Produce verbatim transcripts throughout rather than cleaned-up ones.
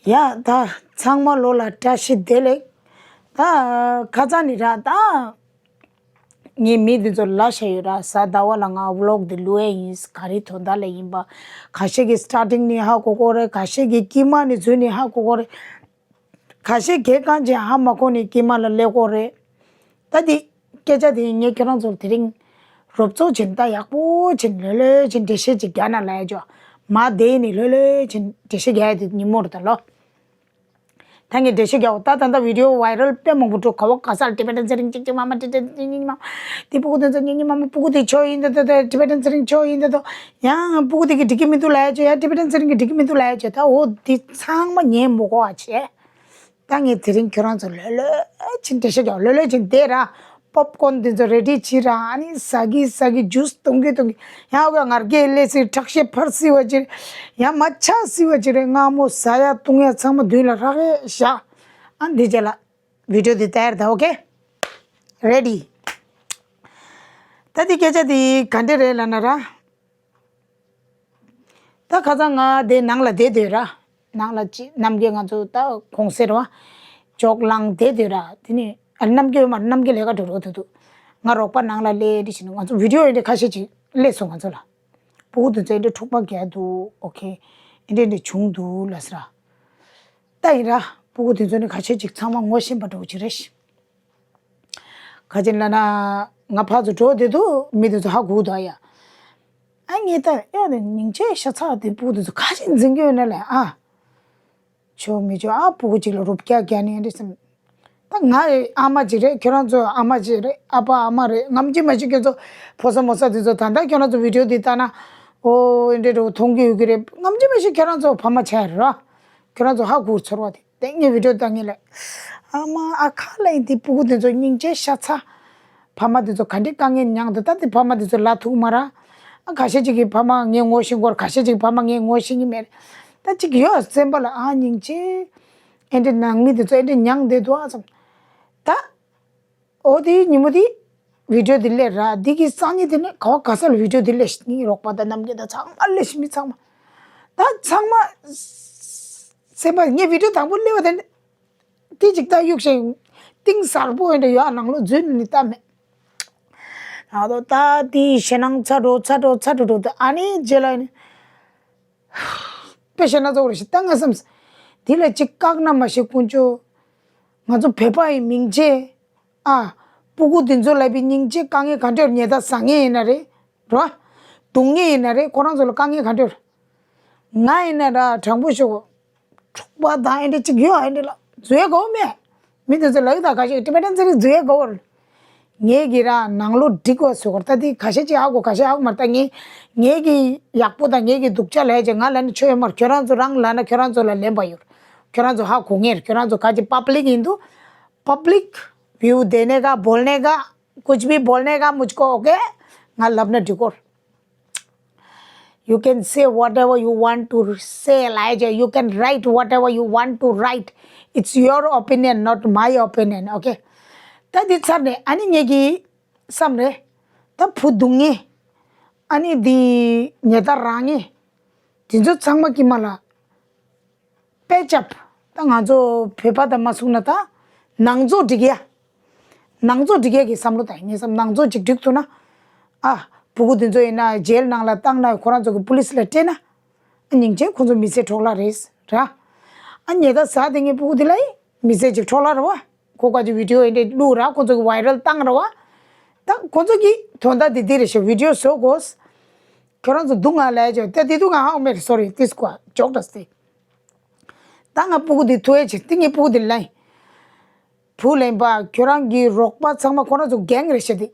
ཡ་ད་ཚང་མ་ལོ་ལ་བཀྲ་ཤིས་བདེ་ལེགས། ད་ཁ་སང་ནི་ར་ད། ངའི་མི་འདི་ཚོ་ལ་ཤ་ཡོད་ར། གཟའ་ཟླ་བ་ལ་ང་ཝི་ལོག་འདི་བླུག་ཡས་ཡིན། ག་རེ་དོན་དག་ལ་ཡིན་པ། ཁ་ཤས་ཀྱི་སི་ཊར་ཊིང་ནས་ཧ་གོ་གོ་རེད། ཁ་ཤས་ཀྱི་དཀྱིལ་མ་ནས་འཛུལ་ནས་ཧ་གོ་གོ་རེད། ཁ་ཤས་གས་གང་ཅི་ཧ་མ་གོ་ནས་དཀྱིལ་མ་ལ་སླེབས་གོ་རེད། ད་འདི་སྐད་ཆ་དེ་ངས་ཁྱོད་རང་ཚོར་དེ་རིང་རོབ་ཚོགས་བྱིན་ད་ཡག་པོ་བྱིན་ལོས་ལོས་བྱིན་འགྲེལ་བཤད་ཅིག་རྒྱག་ན་ལ་ཡ་ཅོ། མ་བསྡད་ནས་ལོས་ལོས་བྱིན་འགྲེལ་བཤད་རྒྱག་ཡ་དེ་ཉིན་མོར་ད་ལོ། ད་ངས་འགྲེལ་བཤད་རྒྱག་འོ། ད་ད་ད་བི་ཌི་ཡོ་ཝའི་རལ་དཔེ་མང་པོ་འགྲོ་ག་བ་ག་ས་ལ་ཊི་བེ་ཊན་ཚེ་རིང་ཅིག་ཅིག་མ་མ་ཊི་ཊི་ཉི་ཉི་མ་མ། དེ་སྤུ་གུ་དེ་ཚོ་ཉི་ཉི་མ་མ་སྤུ་གུ་དེ་ཆོ་ཡིན་ད་ད་ད་ཊི་བེ་ཊན་ཚེ་རིང་ཆོ་ཡིན་ད་ད། ཡང་སྤུ་གུ་དེ་གི་འགྲིག་གི་མི་འདུག་ལ་ཡ་ཅོ། ཡང་ཊི་བེ་ཊན་ཚེ་རིང་གི་འགྲིག་གི་མི་འདུག་ལ་ཡ་ཅོ། ད་འོ་དེ་ཚང་མ་ཉན་མོ་གོ་བ་བྱས། ད་ངས་དེ་རིང་ཁྱོད་རང་ཚོ་ལོས་ལོས་བྱིན་འགྲེལ་བཤད་རྒྱག་ལོས་ལོས་བྱིན་དེ་ར། པོབ་ཀོན་དེ་ཚོ་རེ་ཌི་བྱེད་ར། ཨ་ནི་ཟ་གི་ཟ་གི་ཇུས་འཐུང་གི་འཐུང་གི། ཡང་འོ་ང་རྒྱལ་ལས་སི་ཁྲག་ཤེད་འཕར་སི་བ་ཅིག་རེད། ཡང་མ་ཆག་སི་བ་ཅིག་རེད། སྔ་མོ་ཟ་ཡ་བཏུང་ཡ་ཚང་མ་མདུན་ལ་རག་ཡ་བཞག་ཨ་འདི་རྗེས་ལ་བི་ཌི་ཡོ་དེ་ལྟ་ཡར་ད། ཨོ་ཀེ། རེ་ཌི། ད་འདི་སྐད་ཆ་དེ་ག་འདྲ་རེད་ལབ་ན་ར། ད་ཁ་སང་ང་དེ་ནང་ལ་བསྡད་སྡོད་ར། ནང་ལ་ཅི་རྣམ་རྒྱལ་ང་ཚོ་ད་གུང་སེང་ར་བ། ཅོག་ལངས་བསྡད་སྡོད་ར། དེ་ནི་ཨ་རྣམ་རྒྱལ་མ་རྣམ་རྒྱལ་ལས་ཀ་འགྲོ་རོགས་ཐུབ་འདུག་ང་རོགས་པ་ནང་ལ་སླེབས་དེ་བཞིན་ང་ཚོ་བི་ཌི་ཡོ་ཨེ་འདྲ་ཁ་ཤས་ཅིག་སླེབས་སོང་ང་ཚོ་ལ། སྤུ་གུ་དེ་ཚོ་ཨེ་འདྲ་འཁྲུག་པ་རྒྱག་འདུག་ཨོ་ཀེ། ཨེ་འདྲ་ཨེ་འདྲ་བྱུང་འདུག་ལབ་ས་ར། ད་ཡིན་ར། སྤུ་གུ་དེ་ཚོ་ནི་ཁ་ཤས་ཅིག་ཚང་མ་ངོ་ཤེས་པ་འདྲ་བོ་ཅིག་རེད་ཤག་ག་ཅི་ལབ་ན། ང་ཕར་ཚུར་འགྲོ་བསྡད་དུས་མི་དེ་ཚོ་ཧ་གོ་འདུག་ཡ། ཨ་ངས་ད་ཡ་དེ་སྙིང་རྗེ་ཤ་ཚ་དེ་སྤུ་གུ་དེ་ཚོ་ག་ཅི་འཛིན་གྱི་ཡོད་ན་ལས་ཨ། ཆོ་མི་ཆོ་ཨ་སྤུ་གུ་གཅིག་ལ་རུབ་རྒྱག་རྒྱག་ནི་ཡིན་རེད་བསམ། ད་ང་ཨ་མ་གཅིག་རེད། ཁྱོད་རང་ཚོ་ཨ་མ་གཅིག་རེད། ཨ་ཕ་ཨ་མ་རེད། ངམ་གཅིག་མ་གཅིག་ཁྱོད་ཚོ་ཕོ་གསར་མོ་གསར་དེ་ཚོ་ད་ལྟ་ཁྱོད་རང་ཚོ་བི་ཌི་ཡོ་འདི་ལྟ་ན་ཨོ་ཨེ་འདྲས་འགྲོ་མཐོང་གི་ཡོད་ཀྱི་རེད། ངམ་གཅིག་མ་གཅིག་ཁྱོད་རང་ཚོ་ཕ་མ་ཆགས་ཡ་རེད་ར། ཁྱོད་རང་ཚོ་ཧ་གོ་ཚོར་བ་དེ། དེ་ངས་བི་ཌི་ཡོ་ལྟ་ངེས་ལ། ཨ་མ་ཨ་ཁ་ལ་ཡིན་དེ་སྤུ་གུ་དེ་ཚོ་སྙིང་རྗེ་ཤ་ཚ། ཕ་མ་དེ་ཚོ་ག་འདྲའི་དཀའ་ངལ་མྱངས་འདུག་ད་དེ་ཕ་མ་དེ་ཚོ་ལ་ཐུག་མ་ར། ཨ་ཁ་ཤས་ཅིག་གི་ཕ་མ་ངས་ངོ་ཤེས་ཀྱི་ཡོད་རེད། ཁ་ཤས་ཅིག་ཕ་མ་ངས་ངོ་ཤེས་ཀྱི་མེད་རེད། ད་ཅིག་ཡོད་སེམས་པ་ལ་ཨ་སྙིང་རྗེ། ཨེ་འདྲ་ནང་མི་དེ་ཚོ་ཨེ་འདྲ་མྱངས་བསྡད་འདུག་ཨ་བསམ། ད། ཨོ་དེ་ཉིན་མོ་དེ་བི་ཌི་ཡོ་དེ་སླེབས་ར། དེ་གི་སང་ཉིན་དེ་ནས་ག་བ་ག་ས་ལ་བི་ཌི་ཡོ་དེ་སླེབས་ཤག་ངའི་རོགས་པ་དང་རྣམ་རྒྱལ་དང་ཚང་མ་སླེབས་ཤག་མི་ཚང་མ། ད་ཚང་མ་སེམས་པ་ངའི་བི་ཌི་ཡོ་དང་པོ་སླེབས་པ་དེ་ནས་དེ་ཅིག་ད་གཡུག་བཞིན་གཏིང་གཟར་པོ་ཡིན་འདྲ་ཡོད་ནང་ལོགས་འཛུལ་ནས་ལྟ་མེད། ད་དོ་ད་དེ་ཞེད་སྣང་ཚ་འགྲོ་ཚ་འགྲོ་ཚ་འགྲོ་འགྲོ་ད་ཨ་ནི་རྗེས་ལ་ནི། དཔེ་བཤད་ན་ཚོགས་རེ་ཞིག་ད་ང་བསམ། འདི་ལ་ཅིག་བཀག་ན་མ་ཤེས་དཀོན་མཆོག་ང་ཚོ་བོད་པ་ཡི་མིང་ཆེ། ཨ། སྤུ་གུ་འདི་ཚོ་ལ་བའི་སྙིང་རྗེ་དཀའ་ངལ་ག་འདྲ་ཉེ་ད་བཟང་ངེས་ཡིན་ན་རེད། རོ། སྡུག་ངེས་ཡིན་ན་རེད། ཁོ་རང་ཚོ་ལ་དཀའ་ངལ་ག་འདྲ། ང་ཡིན་ན་ར་དྲང་པོ་ཤོད། འཁྲུག་པ་དང་ཨེ་འདྲ་ཅིག་ཡོད་ཨེ་འདྲ་ལ་འཛུལ་དགོས་མེད། མི་དེ་ཚོ་ལ་ཡོད་ད་ག་ཤེད་ཊི་བེ་ཊན་ཚེ་རིང་འཛུལ་དགོས། ངས་ཀྱི་ར་ནང་ལོགས་འགྲིག་པ་བཟོ་གར་ད་དེ་ཁ་ཤས་ཅིག་ཧ་གོ་ཁ་ཤས་ཧ་གོ་མ་རེད། ད་ངས་ངས་ཀྱི་ཡག་པོ་དང་ངས་ཀྱི་སྡུག་ཅག་ལས་ཀྱི་ང་ལ་ནི་ཆོ་ཡོད་མ་རེད། ཁྱོད་རང་ཚོ་རང་ལ་ན་ཁྱོད་རང་ཚོ་ལ་ལན་པ་ཡོད། ཁྱོད་རང་ཚོ་ཧ་གོ་ངེས་རེད། ཁྱོད་རང་ཚོ་ག་ཅི་པབ་ལིག་ཡིན་འདུག་པབ་ལིག་ཝིའུ་དེ་ནས་ག་བོལ་ནས་ག་ཀུཆ་བི་བོལ་ནས་ག་མུཆ་ཀོ་ཨོ་ཀེ། ང་ལབ་ན་འགྲིག་གོ། You can say whatever you want to say, Elijah. You can write whatever you want to write. It's your opinion, not my opinion. Okay? ད་འདི་ཚར་ནས་ཨ་ནི་ངེད་ཀྱི་བསམ་རེད། ད་བུ་སྡུག་ངེས། ཨ་ནི་འདི་ཉེ་ད་རང་ངེས། དེ་ཚོ་ཚང་མ་ཀྱི་མ་ལ། དཔེ་ཆ། ད་ང་ཚོ་བོད་པ་དང་མ་སོང་ན་ད། ནང་ཚོ་འགྲིག་ཡ། ནང་ཚོ་འགྲིག་ཡ་གི་བསམ་བློ་དང་ངས་བསམ་ནང་ཚོ་གཅིག་འགྲིག་ཐུབ་ན། ཨ། སྤུ་གུ་འདི་ཚོ་ཡིན་ན་ཇེལ་ནང་ལ་བཏང་ན་ཁོ་རང་ཚོ་གི་པུ་ལིས་ལ་སྤྲད་ན། ཨ་སྙིང་རྗེ་ཁོ་ཚོ་མི་ཚེ་འཕྲོག་ལ་རེད་ར། ཨ་ཉེ་ད་ཟ་དེ་ངའི་སྤུ་གུ་འདི་ལ་ཡིན་མི་ཚེ་གཅིག་འཕྲོག་ལ་ར་བ། ཁོ་ག་ཅིག་བི་ཌི་ཡོ་ཡིན་དེ་བླུག་ར་ཁོ་ཚོ་གི་ཝའི་རལ་བཏང་ར་བ། ད་ཁོ་ཚོ་གི་དོན་དག་འདི་འདི་རེད་ཤག་བི་ཌི་ཡོ་བཟོ་དགོས། ཁྱོད་རང་ཚོ་སྡུག་ང་ལས་ཅོ་ད་དེ་སྡུག་ང་ཧ་མེད་རེད། སོ་རི་ཏིས་ཀོ་ཇོག་ཏྲ་སི། ད་ང་སྤུ་གུ་འདི་ཐུ་ཨེ་ཆེ་ཏི་ངའི་སྤུ་གུ་འདི་ལ་ཡིན། བུ་ལེན་པ་ཁྱོད་རང་གི་རོགས་པ་ཚང་མ་ཁོ་རང་ཚོ་གེང་རེད་ཤག་དེ།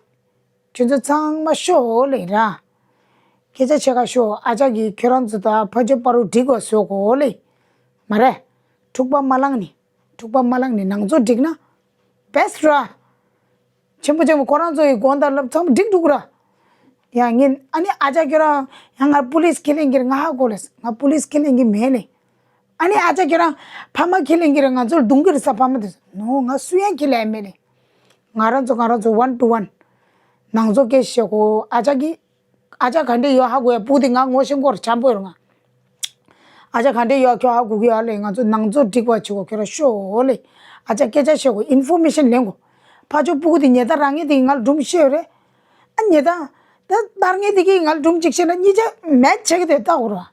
ཁྱོད་ཚོ་ཚང་མ་ཤོག་ལེ་ར། སྐད་ཆ་ཆེ་ཁ་ཤོག་ཨ་ཅག་གིས་ཁྱོད་རང་ཚོ་ད་ཕ་ཇོ་པ་རུ་འགྲིག་པ་བཟོ་དགོས་ལེ། མ་རེད། འཁྲུག་པ་མ་ལངས་ནི། འཁྲུག་པ་མ་ལངས་ནི་ནང་ཚོ་འགྲིག་ན། བེ་སི་ཊི་ར། ཆེན་པོ་ཆེན་པོ་ཁོ་རང་ཚོ་ཡི་དགོངས་དག་ལབ་ཚང་མ་འགྲིག་འགྲོ་གི་ར། ཡ་ངས་ཨ་ནི་ཨ་ཅག་ཁྱོད་རང་ཡང་ང་པུ་ལིས་ཁས་ལེན་གྱི་རེད་ང་ཧ་གོ་ལེ། ང་པུ་ལིས་ཁས་ལེན་གྱི་མེད་ལེ། ཨ་ནི་ཨ་ཅག་ཁྱོད་རང་ཕ་མ་ཁས་ལེན་གྱི་རེད་ང་ཚོར་རྡུང་གི་རེད་ས་ཕ་མ་དེ་ཚོ་ནོ་ང་སུ་ཡང་ཁས་ལེན་མེད་ལེ། ང་རང་ཚོ་ང་རང་ཚོ་ཝན་ཊུ་ཝན། ནང་ཚོ་སྐད་བཤད་གོ་ཨ་ཅག་གིས། ཨ་ཅག་ག་འདྲས་ཡོད་ཧ་གོ་ཡ་སྤུ་གུ་དེ་ང་ངོ་ཤེས་སྐོར་འཆམ་པོ་ཡོད་རེད་ང་། ཨ་ཅག་ག་འདྲས་ཡོད་ཁྱོད་ཧ་གོ་གི་ཡོད་ལེ། ང་ཚོ་ནང་ཚོ་འགྲིག་པ་བྱེད་དགོས། ཁྱོད་རང་ཤོག་ལེ། ཨ་ཅག་སྐད་ཆ་བཤད་དགོས། ཨིན་ཕོར་མེ་ཤན་ལེན་དགོས། ཕར་ཕྱོགས་སྤུ་གུ་དེ་ཉེས་རྡུང་རང་ཉིད་དེ་ང་ལ་སྒྲུང་བཤད་ཡོད་རེད། ཨ་ཉེས་རྡུང་ད་རྡུང་མཁན་དེ་གིས་ང་ལ་སྒྲུང་གཅིག་བཤད་ན་གཉིས་ཆ་མེད་བྱེད་ཀྱི་དེ་ལྟ་དགོས་ར།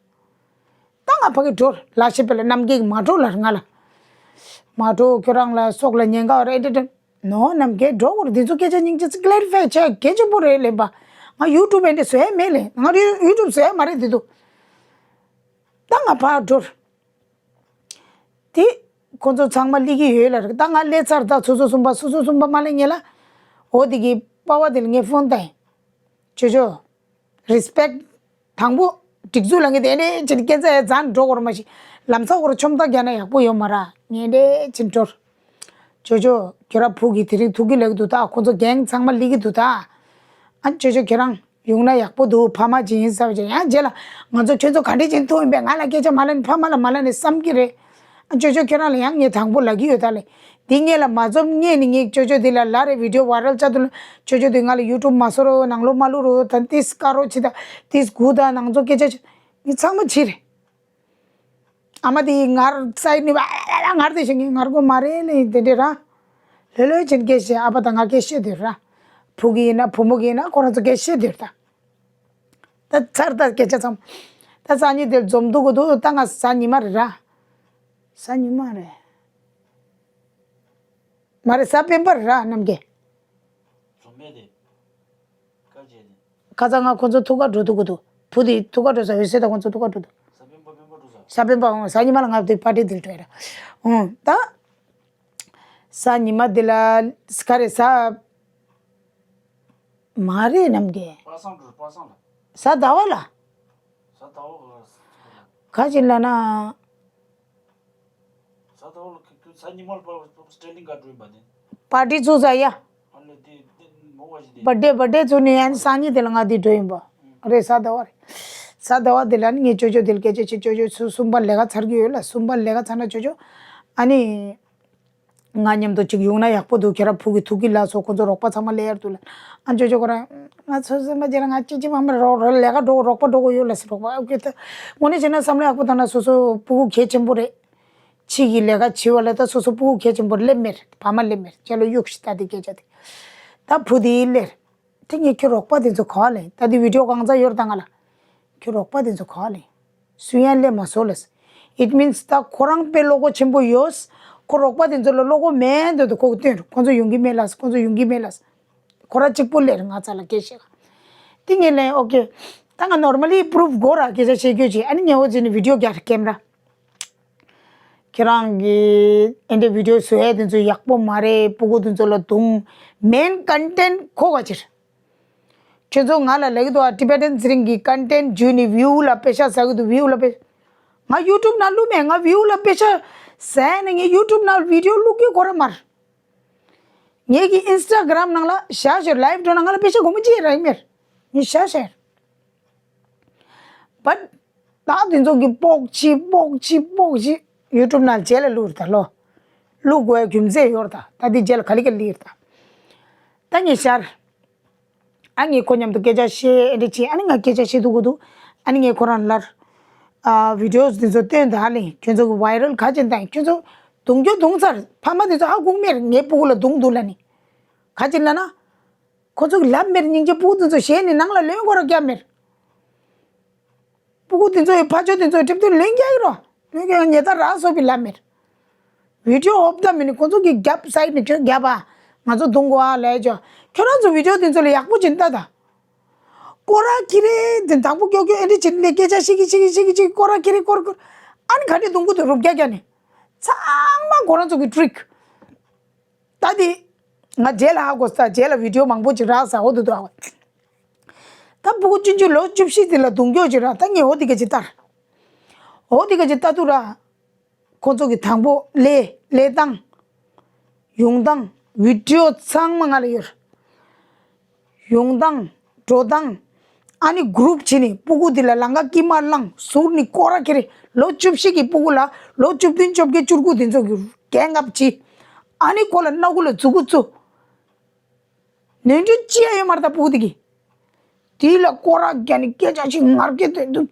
ད་ང་ཕ་གི་འགྲོ་ལ་ཤེས་པ་ལ་རྣམ་རྒྱལ་གྱིས་མ་འགྲོ་ལ་ང་ལ། མ་འགྲོ། ཁྱོད་རང་ལ་སྲོག་ལ་ཉེན་ཁ་རེད་དེ་དེ། ནོ་རྣམ་རྒྱལ་འགྲོ་དགོས་རེད། འདི་ཚོ་སྐད་ཆ་སྙིང་རྗེ་ཅིག་ཀི་ལེ་རི་ཕའི་བྱས་གལ་ཆེན་པོ་རེད་ལེ་པ། ང་ཡུ་ཊུབ་འདི་འདྲས་བཟོ་ཡ་མེད་ལེ། ང་རི་ཡུ་ཊུབ་བཟོ་ཡ་མ་རེད་འདི་འདུག་ད་ང་ཕར་འགྲོ། དེ་ཁོ་ཚོ་ཚང་མ་སླེབས་ཀྱི་ཡོད་ལ་རེད། ད་ང་སླེབས་ཚར། ད་སོ་སོ་གསུམ་པ་སོ་སོ་གསུམ་པ་མ་སླེབས་སྔོན་ལ། འོ་དེ་གི་པ་ཕ་དེ་ལ་ངས་ཕོན་བཏང་ཡིན། ཅོ་ཅོ། རི་སི་པེག་ཊི། དང་པོ་སྒྲིག་འཛུགས་ལ་ངས་དེ་འདྲས་བྱས་ནས་སྐད་ཆ་ཡ་རྩ་ནས་འགྲོ་དགོས་རེད། མ་གཞི་ལམ་སང་ཁོ་རང་ཆོམ་ཐག་རྒྱག་ན་ཡག་པོ་ཡོད་མ་རེད། ངས་དེ་འདྲས་བྱས་ནས་འགྲོ། ཅོ་ཅོ། ཁྱོད་རང་བུ་གིས་དེ་རིང་ཐུག་གི་ལབ་ཀྱི་འདུག་ད། ཁོ་ཚོ་གེང་ཚང་མ་སླེབས་ཀྱི་འདུག་ད། ཨ་ཅོ་ཅོ་ཁྱོད་རང་ཡོང་ན་ཡག་པོ་འདུག་ཕ་མ་ཅིག་ཡིན་ཟེར་བ་ཅིག་ཡང་རྗེས་ལ་ང་ཚོ་ཁྱོད་ཚོ་ག་འདྲས་བྱས་ནས་ཐུག་ཡིན་པས། ང་ལ་སྐད་ཆ་མ་ལབ་ནས་ཕ་མ་ལ་མ་ལབ་ནས་བསམ་གྱི་རེད། ཨ་ཅོ་ཅོ་ཁྱོད་རང་ལ་ཡང་ངས་དང་པོ་ལབ་ཀྱི་ཡོད་ད་ལེ། འདི་སྔོན་ལ་མ་འཛོམས་སྔོན་ནས་ངས་ཅོ་ཅོ་འདི་ལ་ལབ་རེད། བི་ཌི་ཡོ་ཝའི་རལ་བཅག་དུས་ལ་ཅོ་ཅོ་འདི་ང་ལ་ཡུ་ཊུབ་མ་བཟོ་རོགས། ནང་ལོགས་མ་བླུག་རོགས། ད་ཏིས་དཀར་རོ་བྱེད་ད། ཏིས་དགུ་ད། ནང་ཚོ་སྐད་ཆ་བྱེད། ངས་ཚང་མ་བྱས་རེད། ཨ་མ་དེ་ངར་སའིཌ་ནས་ངར་དེ་བྱེད། ངས་ངར་དགོས་མ་རེད་ལེ། དེ་འདྲས་ར། ལྷོད་ལྷོད་བྱས་ནས་སྐད་བཤད། ཨ་ཕ་དང་ང་སྐད་བཤད་དེ་ར། བུ་གི་ཡིན་ན་བུ་མོ་གི་ཡིན་ན་ཁོ་རང་ཚོ་སྐད་བཤད་དེ་ར། ད་ད་ཚར་ད་སྐད་ཆ་ཚང་། ད་སང་ཉིན་དེར་འཛོམས་འདུག་གི་འདུག་ད་ང་གཟའ་ཉི་མ་རེད་ར། གཟའ་ཉི་མ་རེད། མ་རེད། གཟའ་སྤེན་པ་རེད་ར་རྣམ་རྒྱལ། འཛོམས་པས་དེ། དཀར་བྱས་ཏེ། ཁ་སང་ང་ཁོ་ཚོ་ཐུག་ག་འགྲོ་འདུག་གི་འདུག་བུ་དེ་ཐུག་ག་འགྲོ་ས། འོད་ཟེར་དང་ཁོ་ཚོ་ཐུག་ག་འགྲོ་འདུག་གཟའ་སྤེན་པ་སྤེན་པ་འགྲོ་ས། གཟའ་སྤེན་པ། ཨོ་གཟའ་ཉི་མ་ལ་ང་དེ་པར་ཊི་དེར་འགྲོ་ཡ་ར། ཨོ་ད། གཟའ་ཉི་མ་དེ་ལ་ག་རེ་གཟའ། མ་རེད་རྣམ་རྒྱལ། པ་སངས་འགྲོ། པ་སངས་ལ། གཟའ་ཟླ་བ་ལ། གཟའ་ཟླ་བ་ལ། ག་ཅི་ལབ་ན། གཟའ་ཟླ་བ་ལ་ཁ་ཁ་གཟའ་ཉི་མ་ལ་པ་པ་སི་ཊེན་ཌིང་ག་འགྲོ་ཡིན་པ་དེ། པར་ཊི་ཚུགས་ས་ཡ། ཨ་ལེ་དེ་དེ་མོ་བ་ཞིག་དེ། བར་ཌེ་བར་ཌེ་ཚུགས་ནས་ཡང་སང་ཉིན་དེ་ལ་ང་དེ་འགྲོ་ཡིན་པ། རེད། གཟའ་ཟླ་བ་རེད། གཟའ་ཟླ་བ་དེ་ལ་ནི་ངས་ཅོ་ཅོ་དེ་ལ་སྐད་ཆ་བྱས། ཅོ་ཅོ་ཚོ་གསུམ་པ་ལས་ཀ་ཚར་གྱི་ཡོད་ལ། གསུམ་པ་ལས་ཀ་ཚར་ན་ཅོ་ཅོ། ཨ་ནི། ང་མཉམ་དུ་ཅིག་ཡོང་ན་ཡག་པོ་འདུག་ཁྱེད་རང་བུ་གི་ཐུག་གི་ལ་སོགས་ཁོ་ཚོ་རོགས་པ་ཚང་མ་སླེབས་ཡར་འདུག་ལ། ཨ་ཅོ་ཅོ་ཁོ་རང་། ང་ཚོ་སེམས་པ་བྱས་ན་ང་ཅི་ཅི་མ་མ་རོགས་རོགས་ལས་ཀ་འགྲོ་རོགས་པ་འགྲོ་དགོས་ཡོད་ལ་ཟེར། རོགས་པ་ཨོ་ཁེ་ད། དངོས་གནས་བྱས་ན་བསམ་བློ་ཡག་པོ་བཏང་ན་སོ་སོ་སྤུ་གུ་གལ་ཆེན་པོ་རེད། ཕྱི་གི་ལས་ཀ་བྱེད་པ་ལ་ད་སོ་སོ་སྤུ་གུ་གལ་ཆེན་པོ་རེད། སླེབས་མེད་ཕ་མ་སླེབས་མེད་ཅེས་ལ་གཡུག་ཤི་ད་དེ་སྐད་ཆ་དེ། ད་བུ་དེ་སླེབས། དེ་ངས་ཁྱོད་རོགས་པ་དེ་ཚོ་ག་ལེན། ད་དེ་བི་ཌི་ཡོ་གང་ཚ་ཡོད་ད་ང་ལ། ཁྱོད་རོགས་པ་དེ་ཚོ་ག་ལེན། སུ་ཡང་སླེབས་མ་སོང་ལ། It means ད་ཁོ་རང་དཔེ་བློ་ཁོག་ཆེན་པོ་ཡོད། ཁོ་རོགས་པ་དེ་ཚོ་ལ་བློ་ཁོག་མེད་འདོད་དུ་ཁོག་སྟོན། ཁོ་ཚོ་ཡོང་གི་མེད་ལ། ཁོ་ཚོ་ཡོང་གི་མེད་ལ། ཁོ་རང་གཅིག་པུ་སླེབས་ང་ཚ་ལ་སྐད་བཤད་ག་དེ་ངས་ལན་ཨོ་ཁེ། ད་ང་ནོར་མལ་ལི་པུ་རུབ་དགོས་ར་སྐད་ཆ་བཤད་རྒྱུ་ཅིག་ཨ་ནི་ངས་འོ་ཟེར་ནས་བི་ཌི་ཡོ་རྒྱག་ཀེམ་ར། ཁྱེད་རང་གིས་ཨེ་འདྲའི་བི་ཌི་ཡོ་བཟོ་ཡས་དེ་ཚོ་ཡག་པོ་མ་རེད། སྤུ་གུ་དེ་ཚོ་ལ་རྡུང་། མེན་ཀོན་ཊེན་ཊི་ཁོ་ག་ཕྱིར། ཁྱོད་ཚོ་ང་ལ་ལབ་ཀྱི་འདུག་ཨ། ཊི་བེ་ཊན་ཚེ་རིང་གི་ཀོན་ཊེན་ཊི་བརྒྱུད་ནས་བིའུ་ལ་པེ་ཤ་ཟ་གི་འདུག་བིའུ་ལ་པེ། ང་ཡུ་ཊུབ་ནང་བླུགས་མེད། ང་བིའུ་ལ་པེ་ཤ་ཟ་ནས་ངས་ཡུ་ཊུབ་ནང་བི་ཌི་ཡོ་བླུག་གི་གོ་ར་མར། ངེད་ཀྱི་ཨིན་སི་ཊ་གྷི་རམ་ནང་ལ་བཞག་ཞོར་ལའིབ་འགྲོ་ན་ང་ལ་པེ་ཤ་སྒོར་མོ་གཅིག་རག་གི་མེད། ངས་བཞག་ཞོར། བཊ། ད་དེ་ཚོ་གི་སྤོག་ཅི་སྤོག་ཅི་སྤོག་ཅི་ཡུ་ཊུབ་ནང་རྗེས་ལ་བླུགས་རེད་ད་ལོ། བླུག་དགོས་རྒྱུ་མཚན་ཡོད་རེད་ད། ད་དེ་རྗེས་ལ་ག་ལེ་ག་ལེ་རེད་ད། ད་ངས་ཤར། ཨ་ངས་ཁོ་མཉམ་དུ་སྐད་ཆ་བཤད་ཨེ་འདྲ་བྱས། ཨ་ནི་ང་སྐད་ཆ་བཤད་སྡོད་དགོས་འདུག་ཨ་ནི་ངས་ཁོ་རང་ལར། ཨ་བི་ཌི་ཡོ་དེ་ཚོ་སྟོན་ད་ལེ། ཁྱོད་ཚོ་གི་ཝའི་རལ་ག་ཅན་ད་ཡིན། ཁྱོད་ཚོ་རྡུང་རྒྱུ་རྡུང་ཚར། ཕ་མ་དེ་ཚོ་ཧ་གོ་མེད། ངའི་སྤུ་གུ་ལ་རྡུང་འདུག་ལབ་ནི། ག་ཅན་ལབ་ན། ཁོ་ཚོ་གིས་ལབ་མེད། སྙིང་རྗེ། སྤུ་གུ་དེ་ཚོ་ཞེད་ནས་ནང་ལ་ལོན་སྐོར་ར་རྒྱབ་མེད། སྤུ་གུ་དེ་ཚོ་ཡི་ཕ་ཆོས་དེ་ཚོ་ཡི་ཁྲིམས་དོན་ལོན་རྒྱག་གི་རོ། ལོན་རྒྱག་ཉེས་རྡུང་རག་སོང་བའི་ལབ་མེད། བི་ཌི་ཡོ་ཧོབ་ད་མི་ནི་ཁོ་ཚོ་གིས་རྒྱབ་སའིཌ་ནས་ཁྱོད་རྒྱབ་ཨ། ང་ཚོ་རྡུང་དགོས་ཨ་ལབ་ཅོ། ཁྱོད་རང་ཚོ་བི་ཌི་ཡོ་དེ་ཚོ་ལ་ཡག་པོ་བྱེད་ལྟ་ད། སྐོར་ར་ཁྱེར་རེ་དེ་དང་པོ་སྐྱོ་སྐྱོ་ཨེ་འདྲ་བྱེད་ལས་སྐད་ཆ་བཤད་ཀྱི་བཤད་ཀྱི་བཤད་ཀྱི་བཤད་ཀྱི་སྐོར་ར་ཁྱེར་རེ་སྐོར་སྐོར། ཨ་ནི་ག་འདྲས་རྡུང་གི་འདུག་རུབ་རྒྱག་རྒྱག་ནས། ཚང་མ་ཁོ་རང་ཚོ་གི་ཊི་རིག་ད་དེ། ང་རྗེས་ལ་ཧ་གོ་ས། རྗེས་ལ་བི་ཌི་ཡོ་མང་པོ་ཅིག་རག་ས། འོ་དེ་དུ་ཧ་གོ། ད་སྤུ་གུ་ཆུང་ཆུང་ལོ་བཅུ་བཞི་དེ་ལ་རྡུང་རྒྱུ་ཅིག་རག་ད་ངས་འོ་དེ་ག་ཅིག་ལྟར། འོ་དེ་ག་ཅིག་ལྟ་དུས་ར། ཁོ་ཚོ་གི་དང་པོ་ལས་ལས་སྟངས། ཡོང་སྟངས། བི་ཌི་ཡོ་ཚང་མ་ང་ལ་ཡོད། ཡོང་སྟངས། འགྲོ་སྟངས། ཨ་ནི་གུ་རུབ་བྱས་ནས་སྤུ་གུ་དེ་ལ་ལམ་ཁ་དཀྱིལ་མར་བླངས། ཟུར་ནས་སྐོར་ར་ཁྱེར་རེ། ལོ་བཅུ་བཞི་གི་སྤུ་གུ་ལ་ལོ་བཅུ་བདུན་བཅོ་བརྒྱད་བཅུ་དགུ་དེ་ཚོ་གི་རྒྱན་ལྔ་བྱས། ཨ་ནི་ཁོ་ལ་སྣ་ཁུག་ལ་མཛུ་གུ་བཙུགས། ནོར་འཁྲུལ་ཅི་ཡང་ཡོད་མ་རེད་ད་སྤུ་གུ་དེ་གིས། དེ་ལ་སྐོར་ར་རྒྱག་ནས་སྐད་ཆ་བཤད། ངར་སྐད་བཏོན་འདུག་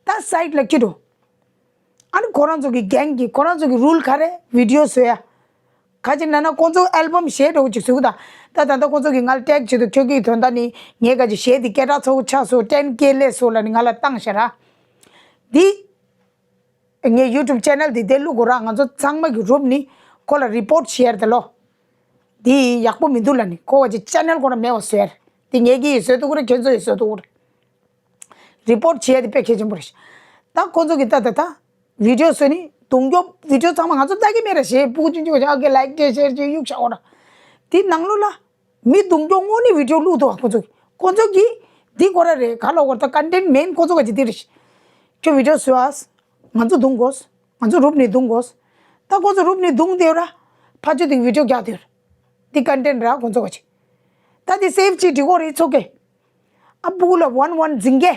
ད་སའིཌ་ལ་ཁྱེར་འགྲོ། ཨ་ནི་ཁོ་རང་ཚོ་གི་གྷེང་གི་ཁོ་རང་ཚོ་གི་རུལ་ག་རེ་བི་ཌི་ཡོ་བཟོ་ཡ། ག་ཅི་ན་ན་ཁོང་ཚོ་ཨལ་བམ་གཞས་འདྲ་བོ་ཅིག་བཟོ་གི་ད། ད་ད་ལྟ་ཁོང་ཚོ་གི་ང་ལ་ཊེག་བྱེད་དུ་ཁྱོད་ཀྱི་དོན་དག་ནི་ངས་ག་ཅི་གཞས་འདི་སྐད་གྲགས་ཚ་བོ་ཆགས་སོང་ཊེན་ཀེ་སླེབས་སོང་ལབ་ནི་ང་ལ་བཏང་ཤག་ར། འདི་ངའི་ཡུ་ཊུབ་ཆེ་ནལ་འདི་དེ་བླུག་དགོས་ར། ང་ཚོ་ཚང་མ་གི་རུབ་ནི་ཁོ་ལ་རི་པོར་ཊི་བྱེད་ཡར་དེ་ལོ། འདི་ཡག་པོ་མི་འདུག་ལབ་ནི་ཁོ་ག་ཅི་ཆེ་ནལ་ཁོ་ར་མེད་པ་བཟོ་ཡར། འདི་ངེད་ཀྱི་ཡིས་བཟོ་ཐུབ་ཀྱི་རེད། ཁྱོད་ཚོ་ཡིས་བཟོ་ཐུབ་ཀྱི་རེད། རི་པོར་ཊི་བྱེད་ཡ་དེ་དཔེ་གལ་ཆེན་པོ་རེད། ད་ཁོ་ཚོ་གི་ད་ད་ད་བི་ཌི་ཡོ་བཟོས་ནི་རྡུང་རྒྱོབ་བི་ཌི་ཡོ་ཚང་མ་ང་ཚོ་ལྟ་གི་མེད་ར། ཞེས་སྤུ་གུ་ཆུང་ཆུང་ཨ་ཀེ་ལའིཀ་ཅེར་ཅེར་ཅེར་གཡུག་བཞག་འོ་ར། དེ་ནང་ལོགས་ལ་མི་རྡུང་རྒྱོབ་དངོས་གནས་བི་ཌི་ཡོ་བླུག་འདུག་ཁོ་ཚོ་གི་ཁོ་ཚོ་གི་འདི་ཁོ་ར་རེད། ག་ལ་འོར་ད་ཀོན་ཊེན་མེན་ཁོ་ཚོ་ག་ཅི་འདི་རེད། ཁྱོད་བི་ཌི་ཡོ་བཟོས་ཨ། ང་ཚོ་རྡུང་དགོས། ང་ཚོ་རུབ་ནི་རྡུང་དགོས། ད་ཁོ་ཚོ་རུབ་ནི་རྡུང་བསྡད་ར། ཕ་ཆོས་དེ་བི་ཌི་ཡོ་རྒྱག་བསྡད་ར། འདི་ཀོན་ཊེན་ར་ཁོ་ཚོ་ག་ཅི། ད་འདི་སེབ་ཅིག་འགྲིག་གོ་རེད་ཚོ་གི། ཨ་སྤུ་གུ་ལ་ཝན་ཝན་འཛིང་གེ།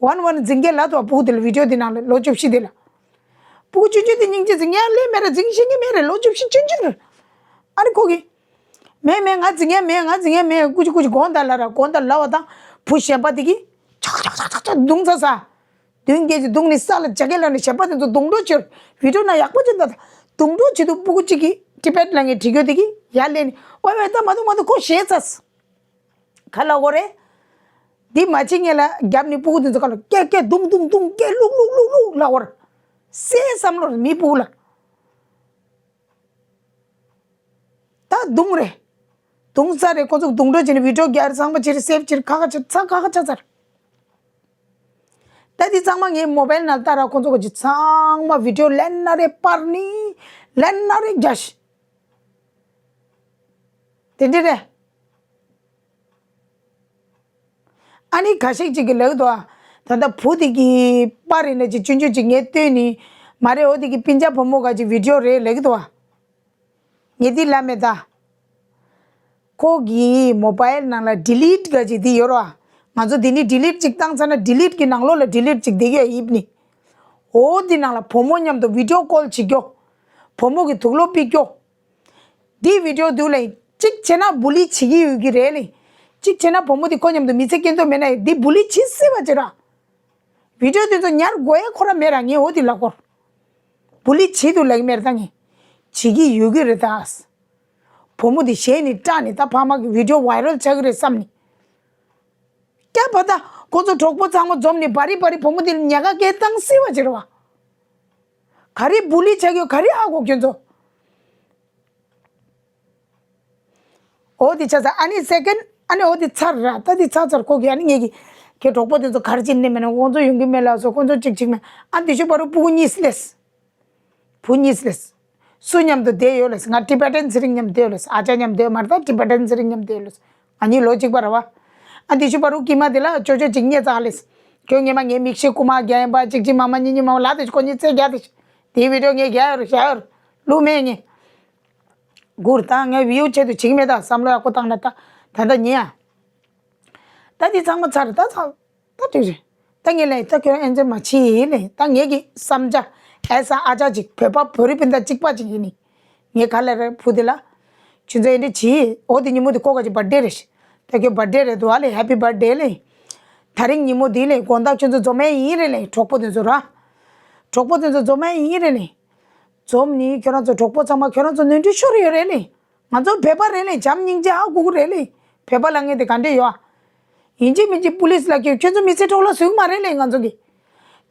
ཝན་ཝན་འཛིང་གེ་ལབ་དུས་སྤུ་གུ་དེ་ལ་བི་ཌི་ཡོ་དེ་ནང་ལ་ལོ་བཅུ་བཞི་དེ་ལ། སྤུ་གུ་ཆུང་ཆུང་དེ་སྙིང་རྗེ་འཛིང་ཡ་ལས་མེད་ར། འཛིང་ཤེས་ཀྱི་མེད་རེད། ལོ་བཅུ་བཞི་ཆུང་ཆུང་རེད། ཨ་ནི་ཁོ་གི། མེད་མེད་ང་འཛིང་ཡ་མེད། ང་འཛིང་ཡ་མེད། ཀུ་ཅི་ཀུ་ཅི་དགོངས་དག་ལབ་ར། དགོངས་དག་ལབ་པ་དང་བུ་གཞན་པ་དེ་གི་ཆག་ཆག་ཆག་ཆག་ཆག་རྡུང་ཚ་ས། མདུན་སྐྱེས་ཀྱི་རྡུང་ནི་ས་ལ་ཇ་གེ་ལ་ནི་གཞན་པ་དེ་ཚོ་རྡུང་འགྲོ་ཆེར་བི་ཌི་ཡོ་ན་ཡག་པོ་ཅིག་འདུག་རྡུང་འགྲོ་བྱེད་དུས་སྤུ་གུ་གཅིག་གིས་ཊི་བེཊ་ལ་ངས་བྲིས་རྒྱུ་དེ་གི་ཡར་ལེན་ནི་ཨོ་ཝེ་ད་མ་འདུག་མ་འདུག་ཁོ་ཞེད་ཚ། ག་ལ་འོ་རེད། འདི་མ་བྱེད་ངེས་ལ་རྒྱབ་ནི་སྤུ་གུ་དེ་ཚོ་ག་ལ་ཀེ་ཀེ་རྡུང་རྡུང་རྡུང་ཀེ་བླུག་བླུག་བླུག་བླུག་ལ་འོར། སེ་བསམ་བློ་མི་སྤུ་གུ་ལ། ད་རྡུང་རེད། རྡུང་ས་རེད། ཁོ་ཚོ་རྡུང་འགྲོ་བྱས་ནས་བི་ཌི་ཡོ་རྒྱག་ཚང་མ་བྱེད་རེད། སེབ་བྱེད་ཁ་ཁ་ཆ་ཚ་ཁ་ཁ་ཆ་ཚར། ད་འདི་ཚང་མ་ངའི་མོ་བེལ་ནང་ལྟ་ར། ཁོ་ཚོ་ག་ཅི་ཚང་མ་བི་ཌི་ཡོ་ལེན་ན་རེ་པར་ནི་ལེན་ན་རེ་རྒྱ་ཤི། དེ་འདྲ་རེད། ཨ་ནི་ཁ་ཤས་ཅིག་གིས་ལབ་འདུག་ད་ལྟ་བུ་དེ་གི་པར་རེ་ན་ཅིག་ཆུང་ཆུང་ཅིག་ངས་བཏོན་ནི་མ་རེད། འོ་དེ་གི་སྤུན་ཀྱག་བུ་མོ་ག་ཅིག་བི་ཌི་ཡོ་རེད་ལབ་འདུག་ངས་འདི་ལབ་མེད་ད། ཁོ་གི་མོ་བེལ་ནང་ལ་ཌི་ལིཊ་ག་ཅིག་འདི་ཡོད་ར། ང་ཚོ་འདི་ནི་ཌི་ལིཊ་ཅིག་བཏང་ཚར་ན་ཌི་ལིཊ་གི་ནང་ལོགས་ལ་ཌི་ལིཊ་ཅིག་བསྡད་ཀྱི་ཡོད་ཡིབ་ནི། འོ་འདི་ནང་ལ་བུ་མོ་མཉམ་དུ་བི་ཌི་ཡོ་ཀོལ་བྱེད་རྒྱུ། བུ་མོ་གི་དུག་ལོག་ཕུད་རྒྱུ། འདི་བི་ཌི་ཡོ་འདུག་ལེ། གཅིག་བྱས་ན་བུ་ལི་བྱེད་ཀྱི་ཡོད་ཀྱི་རེད་ལེ། གཅིག་བྱས་ན་བུ་མོ་འདི་ཁོ་མཉམ་དུ་མི་ཚེ་སྐྱེལ་འདོད་མེད་ན་འདི་བུ་ལི་བྱེད་སྲིད་པ་ཅིག་ར། བི་ཌི་ཡོ་འདི་ཚོ་ཉར་དགོས་ཡ་ཁོ་ར་མེད་ར། ངས་འོ་འདི་ལ་སྐོར། བུ་ལི་བྱེད་འདུག་ལབ་ཀྱི་མེད་ར། ད་ངས་བྱེད་ཀྱི་ཡོད་ཀྱི་རེད་ད། བུ་མོ་འདི་གཞས་ནི་སྐྲག་ནི་ད་ཕ་མ་གི་བི་ཌི་ཡོ་ཝའི་རལ་ཆགས་ཀྱི་རེད་བསམ་ནི། སྐྱ་བ་ད་ཁོ་ཚོ་གྲོགས་པོ་ཚང་མ་འཛོམས་ནི་བ་རི་བ་རི་བུ་མོ་འདི་ཉལ་ཁ་སྐད་བཏང་སྲིད་པ་ཅིག་ར་བ། ག་རེ་བུ་ལི་ཆགས་ཡོད་ག་རེ་ཨ་གོ་ཁྱོད་ཚོ། འོ་དེ་ཆ་ཚ་ཨ་ནི་སེ་ཀེན་ཨ་ནི་འོ་དེ་ཚར་ར། ད་དེ་ཚར་ཚར་ཁོ་གི་ཨ་ནི་ངེད་ཀྱི་ཁྱེད་གྲོགས་པོ་དེ་ཚོ་གར་ཅིག་ནི་མེད་ན་ཁོང་ཚོ་ཡོང་གི་མེད་ལ་སོ་ཁོང་ཚོ་ཅིག་ཅིག་མེད་ཨ་དེ་ཤུ་བ་རུ་སྤུ་གུ་གཉིས་སླེས། བུ་གཉིས་སླེས། སུ་མཉམ་དུ་བསྡད་ཡོད་ལེས། ང་ཊི་བེ་ཊན་ཚེ་རིང་མཉམ་བསྡད་ཡོད་ལེས། ཨ་ཅག་མཉམ་བསྡད་ཡོད་མ་རེད། ད་ཊི་བེ་ཊན་ཚེ་རིང་མཉམ་བསྡད་ཡོད་ལེས། ང་གཉིས་ལོ་གཅིག་པ་ར་བ། ཨ་དེ་ཤུ་བ་རུ་ཀི་མ་དེ་ལ་ཅོ་ཅོ་ཅིག་རྙེད་ཚར་ལེས། ཁྱོད་ངེད་མ་ངའི་མིག་ཤེལ་རྐུ་མ་རྒྱག་ཡིན་པ་ཅིག་ཅིག་མ་མ་གཉིས་གཉིས་མ་མ་ལ་དེ་ཁོ་གཉིས་ཚེ་རྒྱག་དེ་དེའི་བི་ཌི་ཡོ་ངས་རྒྱག་ཡོད་རེད། བཞག་ཡོད་རེད། བླུག་མེད་ངས། གུར་ད་ངས་བིའུ་ཆེད་དུ་བྱེད་ཀྱི་མེད་ད་བསམ་བློ་ཡག་པོ་བཏང་ན་ད་ད་ལྟ་ཉེ་ཡ། ད་འདི་ཚང་མ་ཚར་ད་ཚང་ད་འགྲིག་རེད། ད་ངས་ལས་ད་ཁྱོད་ཨེན་ཛེ་མ་བྱེད་ལས་ད་ངས་ཀྱི་བསམ་འཆར་ཨེ་ས་ཨ་ཅག་ཅིག་བོད་པ་བོད་རིགས་སྤུན་ཟླ་གཅིག་པ་ཅིག་ཡིན་ནི། ངས་ག་ལ་རེད་བུ་དེ་ལ། ཆུ་ཚོད་ཨེ་འདྲ་བྱེད་འོ་དེ་ཉིན་མོ་དེ་ཁོ་ག་ཅིག་བར་ཌེ་རེད་ཤི། ད་ཁྱོད་བར་ཌེ་རེད་འདུག་ཨ་ལས་ཧེ་པི་བར་ཌེ་ལས། ད་རིང་ཉིན་མོ་དེ་ལས་དགོང་དག་ཁྱོད་ཚོ་འཛོམས་ཡས་ཡིན་རེད་ལས་གྲོགས་པོ་དེ་ཚོ་ར། གྲོགས་པོ་དེ་ཚོ་འཛོམས་ཡས་ཡིན་རེད་ལས། འཛོམས་ནི་ཁྱོད་རང་ཚོ་གྲོགས་པོ་ཚང་མ་ཁྱོད་རང་ཚོ་ནོར་འཁྲུལ་ཤོར་ཡོད་རེད་ལས། ང་ཚོ་བོད་པ་རེད་ལས་བྱམས་སྙིང་རྗེ་ཧ་གོ་གི་རེད་ལས། བོད་པ་ལབ་མཁན་དེ་ག་འདྲས་ཡོད་ཨ། ཡིན་གཅིག་མིན་གཅིག་པུ་ལིས་ལ་ཁྱོད་ཁྱོད་ཚོ་མི་ཚེ་འཕྲོག་བརླག་བཟོ་གི་མ་རེད་ལས་ང་ཚོ་གི།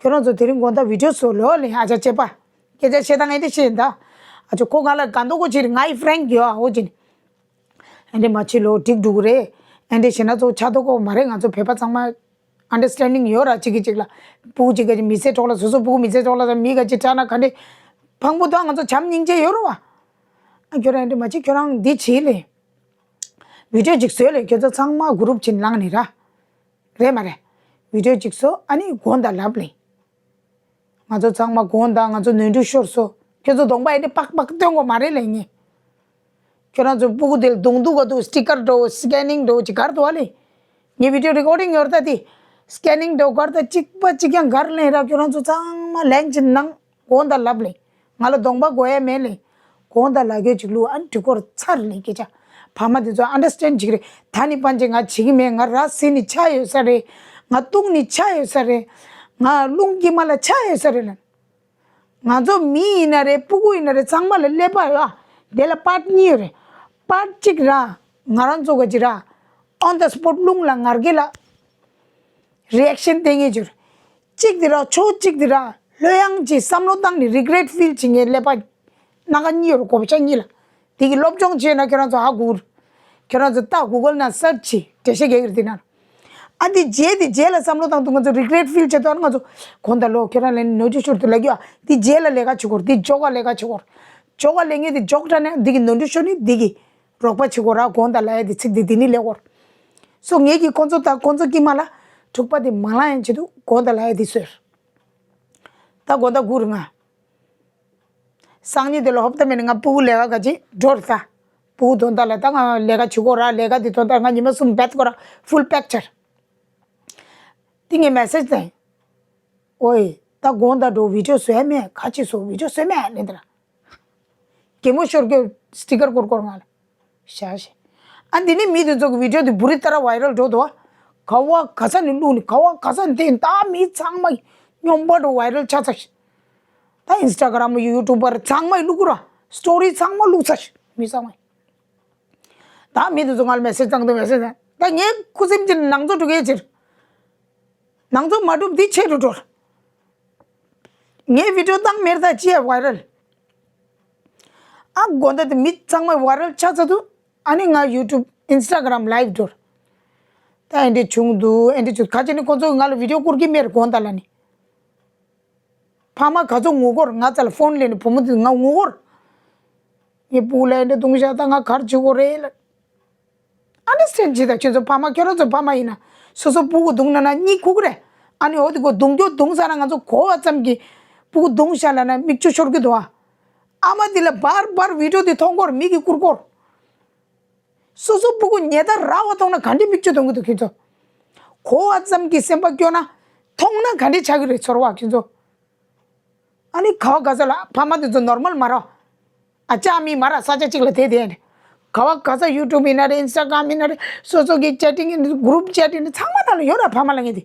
ཁྱོད་རང་ཚོ་དེ་རིང་དགོང་དག་བི་ཌི་ཡོ་བཟོ་ལོ་ལས་ཨ་ཅག་བྱེད་པ། སྐད་ཆ་བཤད་སྟངས་ཨེ་འདྲས་བཤད་ཡིན་ད། ཨ་ཅག་ཁོ་ག་ལ་ག་འདོག་གོ་ཅི་རེད་ང་ཡི་ཧྥི་རེན་གི་ཡོད་ཨ་འོ་ཅི་ནི། ཨེ་འདྲས་མ་བྱེད་ལོ་འགྲིག་འགྲོ་གི་རེད། ཨེ་འདྲས་བྱེད་ན་ཚོ་ཆགས་ཐུབ་ཀོ་མ་རེད། ང་ཚོ་བོད་པ་ཚང་མ་ཨན་ཌར་སི་ཊེན་ཌིང་ཡོད་ར་གཅིག་གིས་གཅིག་ལ། སྤུ་གུ་གཅིག་ག་ཅིག་མི་ཚེ་འཕྲོག་བརླག་སོ་སོ་སྤུ་གུ་མི་ཚེ་འཕྲོག་བརླག་དང་མི་ག་ཅིག་དྲག་ན་ག་འདྲས། ཕངས་པོ་དང་ང་ཚོ་བྱམས་སྙིང་རྗེ་ཡོད་ར་བ། ཨ་ཁྱོད་རང་ཨེ་འདྲས་མ་བྱེད་ཁྱོད་རང་འདི་བྱེད་ལས། བི་ཌི་ཡོ་གཅིག་བཟོས་ལས་ཁྱོད་ཚོ་ཚང་མ་གུ་རུབ་ཅིག་ལངས་ནི་ར། རེད་མ་རེད། བི་ཌི་ཡོ་གཅིག་བཟོ་ཨ་ནི་དགོངས་དག་ལབ་ལས། ང་ཚོ་ཚང་མ་དགོངས་དག་ང་ཚོ་ནོར་འཁྲུལ་ཤོར་སོང་། ཁྱོད་ཚོ་གདོང་པ་ཨེ་འདྲས་པག་པག་སྟོན་དགོས་མ་རེད་ལས་ངས། ཁྱོད་རང་ཚོ་སྤུ་གུ་དེ་ལ་རྡུང་རྡུང་ག་འདུག་སི་ཊི་ཀར་འདྲ་བོ་སི་ཀེ་ནིང་འདྲ་བོ་ཅིག་གར་འདུག་བ་ལས། ངའི་བི་ཌི་ཡོ་རི་ཀོར་ཌིང་ཡོད་རེད་ད་དེ། སི་ཀེ་ནིང་འདྲ་བོ་གར་ད་གཅིག་པ་གཅིག་རྐྱང་གར་ལེན་ར་ཁྱོད་རང་ཚོ་ཚང་མ་ལན་ཅིག་གནང་། དགོངས་དག་ལབ་ལས། ང་ལ་གདོང་པ་དགོས་ཡ་མེད་ལས། དགོངས་དག་ལབ་རྒྱུ་ཅིག་བླུག་ཨ་ནི་འགྲིག་གོ་རེད་ཚར་ལས་སྐད་ཆ། ཕ་མ་དེ་ཚོ་ཨན་ཌར་སི་ཊེན་ཌ་བྱེད་ཀྱི་རེད། ད་ནི་ཕན་ཆད་ང་བྱེད་ཀྱི་མེད། ང་ར་བཟི་ནི་ཆགས་ཡོད་ས་རེད། ང་སྟུག་ནི་ཆགས་ཡོད་ས་རེད། ང་རླུང་དཀྱིལ་མ་ལ་ཆགས་ཡོད་ས་རེད་ལ། ང་ཚོ་མི་ཡིན་ན་རེད། སྤུ་གུ་ཡིན་ན་རེད། ཚང་མ་ལ་ཀླད་པ་ཡོད་ཨ། དེ་ལ་པར་གཉིས་ཡོད་རེད། པར་གཅིག་ར་ང་རང་ཚོ་ག་ཅི་ར་on the spot རླུང་ལ་ངར་སྐད་ལ་རི་ཨེག་ཤན་སྟེར་མཁན་ཅིག་ཡོད་རེད། གཅིག་དེ་ར་ཕྱོགས་གཅིག་དེ་ར་ལྷོད་ཡངས་ཀྱི་བསམ་བློ་བཏང་ནས་རི་གྷི་རེཊ་ཕིལ་བྱེད་མཁན་ཀླད་པ་སྣ་ཁ་གཉིས་ཡོད་རེད། གོ་བ་ཆ་གཉིས་ལ། དེ་གི་སློབ་སྦྱོང་བྱས་ན་ཁྱོད་རང་ཚོ་ཧ་གོ་གི་རེད། ཁྱོད་རང་ཚོ་ལྟ་གུ་གལ་ནང་སར་ཆི་འགྲེལ་བཤད་རྒྱག་གི་རེད་དེ་ན། ཨ་འདི་རྗེས་དེ་རྗེས་ལ་བསམ་བློ་བཏང་དུས་ང་ཚོ་རི་གྷི་རེཊ་ཕིལ་བྱེད་དུས་ང་ཚོ་གོང་དང་ལོ་ཁྱོད་རང་ལན་ནོར་འཁྲུལ་ཤོར་དུ་ལབ་ཡོད་ཨ། འདི་རྗེས་ལ་ལས་ཀ་བྱེད་དགོས་རེད། འདི་ཇོ་ག་ལས་ཀ་བྱེད་དགོས་རེད། ཇོ་ག་ལས་ངེས་དེ་ཇོག་དྲ་ནས་འདི་གི་ནོར་འཁྲུལ་ཤོར་ནི་འདི་གི་རོགས་པ་བྱེད་དགོས་ར། གོང་དང་ལ་ཡ་དེ་ཚིག་དེ་འདི་ནི་ལས་དགོས་རེད། སོ་ངེད་ཀྱིས་ཁོང་ཚོ་དང་ཁོང་ཚོ་དཀྱིལ་མ་ལ་འཁྲུག་པ་དེ་མ་ལངས་ཡང་ཆེད་དུ་གོང་དང་ལ་ཡ་དེ་བཟོས། ད་གོང་དང་སྒུར་ང་སང་ཉིན་དེ་ལ་ཧོབ་ཏེ་མེད་ནི་ང་སྤུ་གུ་ལས་ཀ་ག་ཅི་འགྲོ་རེད་ད། སྤུ་གུ་དོན་དག་ལ་ད་ང་ལས་ཀ་བྱེད་དགོས་ར། ལས་ཀ་དེ་དོན་དག་ང་ཉི་མ་གསུམ་བེད་དགོས་ར། ཕུལ་པེག་ཆར། དེ་ངས་མེ་སེཇ་བཏང་། ཨོའི། ད་དགོང་དག་འགྲོ་བི་ཌིའོ་བཟོས་མེད། ག་ཅི་བཟོ་བི་ཌིའོ་བཟོས་མེད་ལན་དེ་ལ། གད་མོ་ཤོར་གྱི་སི་ཊི་ཀར་སྐོར་སྐོར་ང་ལ། ཤ་ཤེ། ཨ་འདི་ནི་མི་དེ་ཚོ་གི་བི་ཌིའོ་དེ་བུ་རི་ལྟར་ཝའི་རལ་འགྲོ་འདུག་བ། ག་བ་ག་ས་ནས་བླུགས་ནི་ག་བ་ག་ས་ནས་དེ་ད་མི་ཚང་མ་སྙོམས་པ་འགྲོ་ཝའི་རལ་ཆགས་ཚར་ཤི། ད་ཨིན་སི་ཊ་གྷ་རམ་ཡུ་ཊུབ་པར་ཚང་མ་བླུགས་ར། སི་ཊོ་རི་ཚང་མ་བླུགས་ཚར་ཤི་མི་ཚང་མ། ད་མི་དེ་ཚོ་ང་ལ་མེ་སེཇ་བཏང་འདུག་མེ་སེཇ་བཏང་། ད་ངའི་ཁུ་སིམ་གྱི་ནང་ཚོ་འགྲོ་གས་ཕྱིར། ནང་ཚོ་མ་འགྲུབ་འདི་ཆེ་རུ་འགྲོ། ངའི་བི་ཌིའོ་བཏང་མེར་ད་ཅི་ཡ་ཝའི་རལ། ཨ་དགོང་དག་དེ་མི་ཚང་མ་ཝའི་རལ་ཆགས་ཚར་དུས་ཨ་ནི་ང་ཡུ་ཊུབ་ཨིན་སི་ཊ་གྷ་རམ་ལའིབ་འགྲོ། ད་ཨེ་འདྲ་བྱུང་འདུག་ཨེ་འདྲ་བྱུང་ཁ་ཅིག་ནི་ཁོ་ཚོ་ང་ལ་བི་ཌིའོ་བསྐུར་གི་མེར་དགོང་དག་ལ་ནི། ཕ་མ་ག་ཚོད་ངུ་གོ་ར། ང་རྩ་ལ་ཕོན་ལེན་ནས་བུ་མོ་དེ་ང་ངུ་གོ་ར། ངའི་སྤུ་གུ་ལ་ཨེ་འདྲ་བརྡུངས་བཞག་ད་ང་ག་རེ་བྱེད་དགོས་རེད་ལབ། ཨན་ཌར་སི་ཊེན་ཌ་བྱེད་དང་། ཁྱོད་ཚོ་ཕ་མ་ཁྱོད་རང་ཚོ་ཕ་མ་ཡིན་ན་སོ་སོ་སྤུ་གུ་བརྡུངས་ན་ན་གཉིད་ཁུག་གི་རེད། ཨ་ནི་འོ་དེ་ཁོ་བརྡུངས་རྒྱུ་བརྡུངས་ཚར་ན་ང་ཚོ་གོ་བ་ཙམ་གྱིས་སྤུ་གུ་བརྡུངས་བཞག་ལབ་ན་མིག་ཆུ་ཤོར་གི་འདུག་ཨ། ཨ་མ་དེ་ལ་བར་བར་བི་ཌིའོ་དེ་མཐོང་གོ་ར། མིག་གིས་བསྐུར་གོ་ར། སོ་སོ་སྤུ་གུ་ཉལ་ཐ་ར་བ་མཐོང་ན་ག་འདྲའི་མིག་ཆུ་གཏོང་གི་འདུག་ཁྱོད་ཚོ། གོ་བ་ཙམ་གྱིས་སེམས་པ་སྐྱོ་ན་མཐོང་ན་ག་འདྲའི་ཆགས་ཀྱི་རེད་ཚོར་བ་ཁྱོད་ཚོ། ཨ་ནི་ག་བ་ག་ས་ལ་ཕ་མ་དེ་ཚོ་ནོར་མལ་མ་ར། ཨ་ཅག་མི་མ་ར་ས་ཆ་གཅིག་ལ་བསྡད་བསྡད་ནས། ག་བ་ག་ས་ཡུ་ཊུབ་ཡིན་ན་རེད། ཨིན་སི་ཊ་གྷ་རམ་ཡིན་ན་རེད། སོ་སོ་གི་ཅེ་ཊིང་ཡིན་ན་གུ་རུབ་ཅེ་ཊིང་ཡིན་ན་ཚང་མ་ནང་ལ་ཡོད་ར། ཕ་མ་ལ་ངེས་དེ།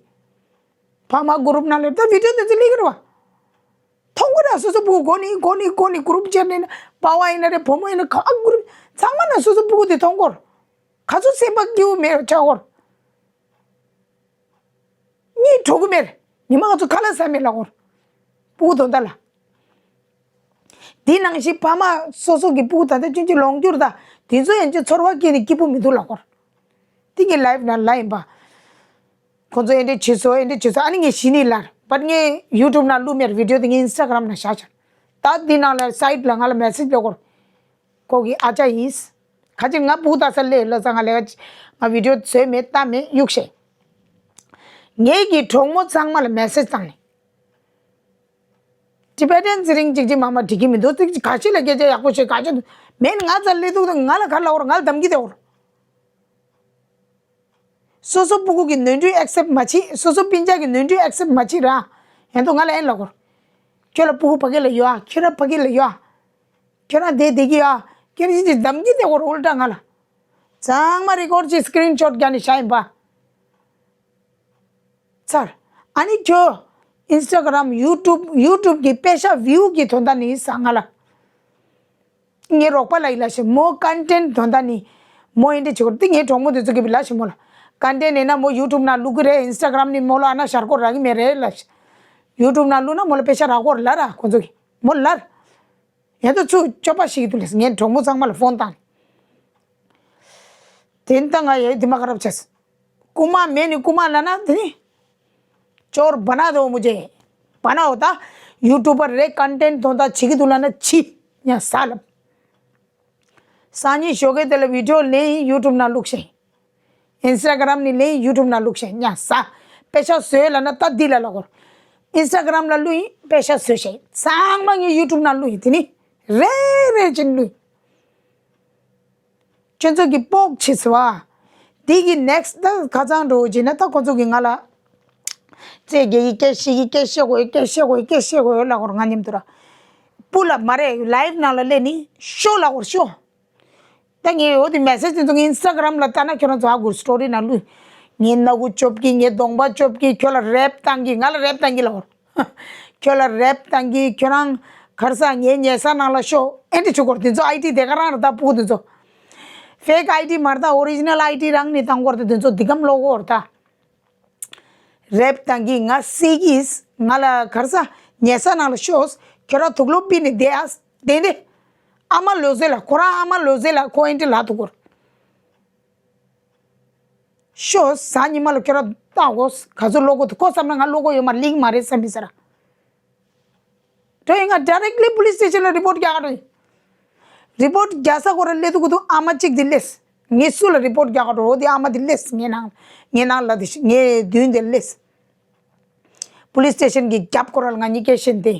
ཕ་མ་གུ་རུབ་ནང་ལ་ད་བི་ཌིའོ་དེ་ཚོ་སླེབས་ཀྱི་རེད་བ། མཐོང་གི་ར། སོ་སོ་སྤུ་གུ་གོ་ནི་གོ་ནི་གོ་ནི་གུ་རུབ་ཅེ་ཊིང་ཡིན་ན་པ་ཕ་ཡིན་ན་རེད། བུ་མོ་ཡིན་ན་ག་གུ་རུབ་ཚང་མ་ནང་སོ་སོ་སྤུ་གུ་དེ་མཐོང་གོ་ར། ག་ཚོད་སེམས་པ་སྐྱིད་པོ་མེད་ཆགས་གོ་ར། གཉིད་གྲོལ་གི་མེད། ཉི་མ་ང་ཚོ་ཁ་ལག་ཟ་མེད་ལབ་གོ། སྤུ་གུ་དོན་དག་ལ། དེ་ནང་བཞིན་ཕ་མ་སོ་སོ་གི་སྤུ་གུ་ད་ལྟ་ཅུང་ཅིག་ལོངས་སྤྱོད་ད་དེ་ཚོ་ཡན་ཆད་ཚོར་བ་སྐྱེས་ནས་སྐྱིད་པོ་མི་འདུག་ལབ་གོ། དེ་ངའི་ལའིབ་ནང་ལ་ཡིན་པ། ཁོ་ཚོ་ཨེ་འདྲ་བྱེད་སོ་ཨེ་འདྲ་བྱེད་སོ། ཨ་ནི་ངས་ཞི་ནི་ལར་བཊ་ངས་ཡུ་ཊུབ་ནང་བླུགས་མེད། བི་ཌིའོ་དེ་ངས་ཨིན་སི་ཊ་གྷ་རམ་ནང་བཞག་བྱ། ད་དེ་ནང་ལ་སའིཊ་ལ་ང་ལ་མེ་སེཇ་ལབ་གོ། ཁོ་གི་ཨ་ཅག་ཡིན། ཁ་ཅིག་ང་སྤུ་གུ་ད་ས་ལས་ལ་ས་ང་ལས་ང་བི་ཌིའོ་བཟོས་མེད་ལྟ་མེད་གཡུག་བཤད། ངེད་ཀྱི་གྲོགས་མོ་ཚང་མ་ལ་མེ་སེཇ་བཏང་ནས། ཊི་བེ་ཊན་ཚེ་རིང་ཅིག་ཅིག་མ་མ་འགྲིག་གི་མི་འདུག་ཅིག་ཅིག་ག་ཅི་ལ་སྐད་ཆ་ཡག་པོ་བཤད་ག་ཅི་འདུག་མེད་ང་ཚ་ལས་འདུག་ད་ང་ལ་ག་ལ་འོར་ང་ལ་དམ་གི་དེ་འོར། སོ་སོ་སྤུ་གུ་གི་ནོར་འཁྲུལ་ཨེག་སེབ་མ་བྱེད། སོ་སོ་སྤུན་ཀྱག་གི་ནོར་འཁྲུལ་ཨེག་སེབ་མ་བྱེད་ར། ཡང་དུ་ང་ལ་ཨེ་ལ་གོ། ཁྱོད་ལ་སྤུ་གུ་ཕ་གི་ལ་ཡོད་ཨ། ཁྱོད་ར་ཕ་གི་ལ་ཡོད་ཨ། ཁྱོད་ར་དེ་དེ་གི་ཡོད་ཨ། ཁྱོད་ར་ཅི་ཅི་དམ་གི་དེ་གོ་རོལ་ཏྲ་ང་ལ། ཚང་མ་རི་ཀོར་ཅི་སི་ཀི་རིན་ཤོཊ་རྒྱག་ནས་བཞག་ཡིན་པ། ཚར། ཨ་ནི་ཁྱོད་ཨིན་སི་ཊ་གྷ་རམ་ཡུ་ཊུབ་ཡུ་ཊུབ་གི་པེ་ཤ་བིའུ་གི་དོན་དག་ནི་ས་ང་ལ། ངའི་རོགས་པ་ལ་ཡི་ལ་ཤི་མོ་ཀོན་ཊེན་དོན་དག་ནི་མོ་ཨེ་འདྲ་བྱེད་དགོས་དེ་ངའི་གྲོགས་མོ་དེ་ཚོ་གི་བི་ལ་ཤི་མོ་ལ་ཀོན་ཊེན་ཡིན་ན་མོ་ཡུ་ཊུབ་ནང་བླུག་གི་རེད། ཨིན་སི་ཊ་གྷ་རམ་ནི་མོ་ལ་ཨ་ན་ཤར་སྐོར་རག་གི་མེད་རེད་ལ་ཤི། ཡུ་ཊུབ་ནང་བླུག་ན་མོ་ལ་པེ་ཤ་རག་གོ་ལ་ར་ཁོ་ཚོ་གི་མོ་ལར། ཡ་ད་ཚུ་ཅོ་པ་ཞིག་ཏུ་ལས་ངའི་གྲོགས་མོ་ཚང་མ་ལ་ཕོན་བཏང་། དེ་ནི་ད་ང་ཡའི་དེ་མ་ཁ་རབ་ཆས། རྐུ་མ་མེད་ནི་རྐུ་མ་ལ་ན་དེ་ནི། ཅོར་བ་ན་དོ་མུ་ཇེ། བ་ན་འོ་ད་ཡུ་ཊུབ་པར་རེ་ཀོན་ཊེན་དོན་དག་བྱེད་ཀྱི་འདུག་ལ་ན་ཕྱི་ཉ་ས་ལབ། སང་ཉིན་ཞོགས་ཀས་དེ་ལ་བི་ཌིའོ་ལེན་ཡུ་ཊུབ་ནང་བླུགས་ཤིང་། ཨིན་སི་ཊ་གྷ་རམ་ནི་ལེན་ཡུ་ཊུབ་ནང་བླུགས་ཤིང་ཉ་ས། པེ་ཤ་བཟོས་ལ་ན་ད་འདི་ལ་ལ་གོ། ཨིན་སི་ཊ་གྷ་རམ་ལ་བླུགས་ཡིན་པེ་ཤ་བཟོས་ཤིང་ཚང་མ་ངས་ཡུ་ཊུབ་ནང་བླུགས་ཡིན་དེ་ནི། རེ་རེ་བཞིན་བླུགས་ཡིན། ཁྱོད་ཚོ་གི་སྤོག་ཆེ་སི་བ། དེ་གི་ནེག་སི་ཊི་ད་ཁ་ཚང་འགྲོ་བྱས་ན་ད་ཁོ་ཚོ་གི་ང་ལ། ཙེ་གེ་གི་སྐད་ཤེས་གི་སྐད་ཤེས་གོ་ཡི་སྐད་ཤེས་གོ་ཡི་སྐད་ཤེས་གོ་ཡི་ལ་གོར་ང་མཉམ་དུ་ར། སྤུ་ལ་མ་རེད་ལའིབ་ནང་ལ་སླེབས་ནི་ཤོ་ལ་གོར་ཤོ། ད་ངས་འོ་དེ་མེ་སེཇ་དེ་ཚོ་ངས་ཨིན་སི་ཊ་གྷ་རམ་ལ་ལྟ་ན་ཁྱོད་རང་ཚོ་ཧ་གོ་སི་ཊོ་རི་ནང་བླུགས། ངས་སྣ་ཁུག་བཅོབ་ཀྱི་ངས་གདོང་པ་བཅོབ་ཀྱི་ཁྱོད་ལ་རེབ་བཏང་གི་ང་ལ་རེབ་བཏང་གི་ལ་གོར། ཁྱོད་ལ་རེབ་བཏང་གི་ཁྱོད་རང་ གར་ས་ངའི་ཉལ་ས་ནང་ལ་ཤོག་ཨེ་འདྲ་བྱེད་དགོས་རེད། དེ་ཚོ་ཨའི་ཌི་དེ་ག་རང་རེད། ད་ཕྲུ་གུ་དེ་ཚོ་ཕེག་ཨའི་ཌི་མ་རེད། ད་ཨོ་རི་ཇི་ནལ་ཨའི་ཌི་རང་ནས་བཏང་དགོས་རེད། དེ་ཚོ་འདི་གམ་ལོག་དགོས་རེད་ད། རེབ་དང་གི་ང་སྲིད་ཀྱིས་ང་ལ་གར་ས་ཉལ་ས་ནང་ལ་ཤོག་ཁྱོད་རང་དུག་ལོག་པི་ནས་བསྡད་ཨ། བསྡད་དེ། ཨ་མ་ལོས་ཟེར་ལ། ཁོ་རང་ཨ་མ་ལོས་ཟེར་ལ། ཁོ་ཨེ་འདྲ་ལ་དུག་གོ། ཤོག་གཟའ་ཉི་མ་ལ་ཁྱོད་རང་ལྟ་གོ། ག་ཚོད་ལོག་གོ་དུ་ཁོ་བསམ་ན་ང་ལོག་གོ་ཡོད་མ་ལིང་མ་རེད་བསམ་མི་ཟེར། འགྲོ་ཡིན། ང་ཌའི་རེག་ལི་པོ་ལིས་སི་ཊེ་ཤན་ལ་རི་པོ་ཊི་རྒྱག་ག་འགྲོ་ཡིན། རི་པོ་ཊི་རྒྱག་ས་ཁོ་རང་སླེབས་དུས་ཁོ་ཐུག་ཨ་མ་གཅིག་དེ་སླེབས། ངས་སུ་ལ་རི་པོ་ཊི་རྒྱག་ག་འགྲོ། འོ་དེ་ཨ་མ་དེ་སླེབས། ངའི་ནང་ངའི་ནང་ལ་དེ་ངའི་མདུན་དེ་སླེབས། པོ་ལིས་སི་ཊེ་ཤན་གྱི་རྒྱབ་ཁོ་རང་ལ་ང་གཉིས་སྐད་བཤད་དེ།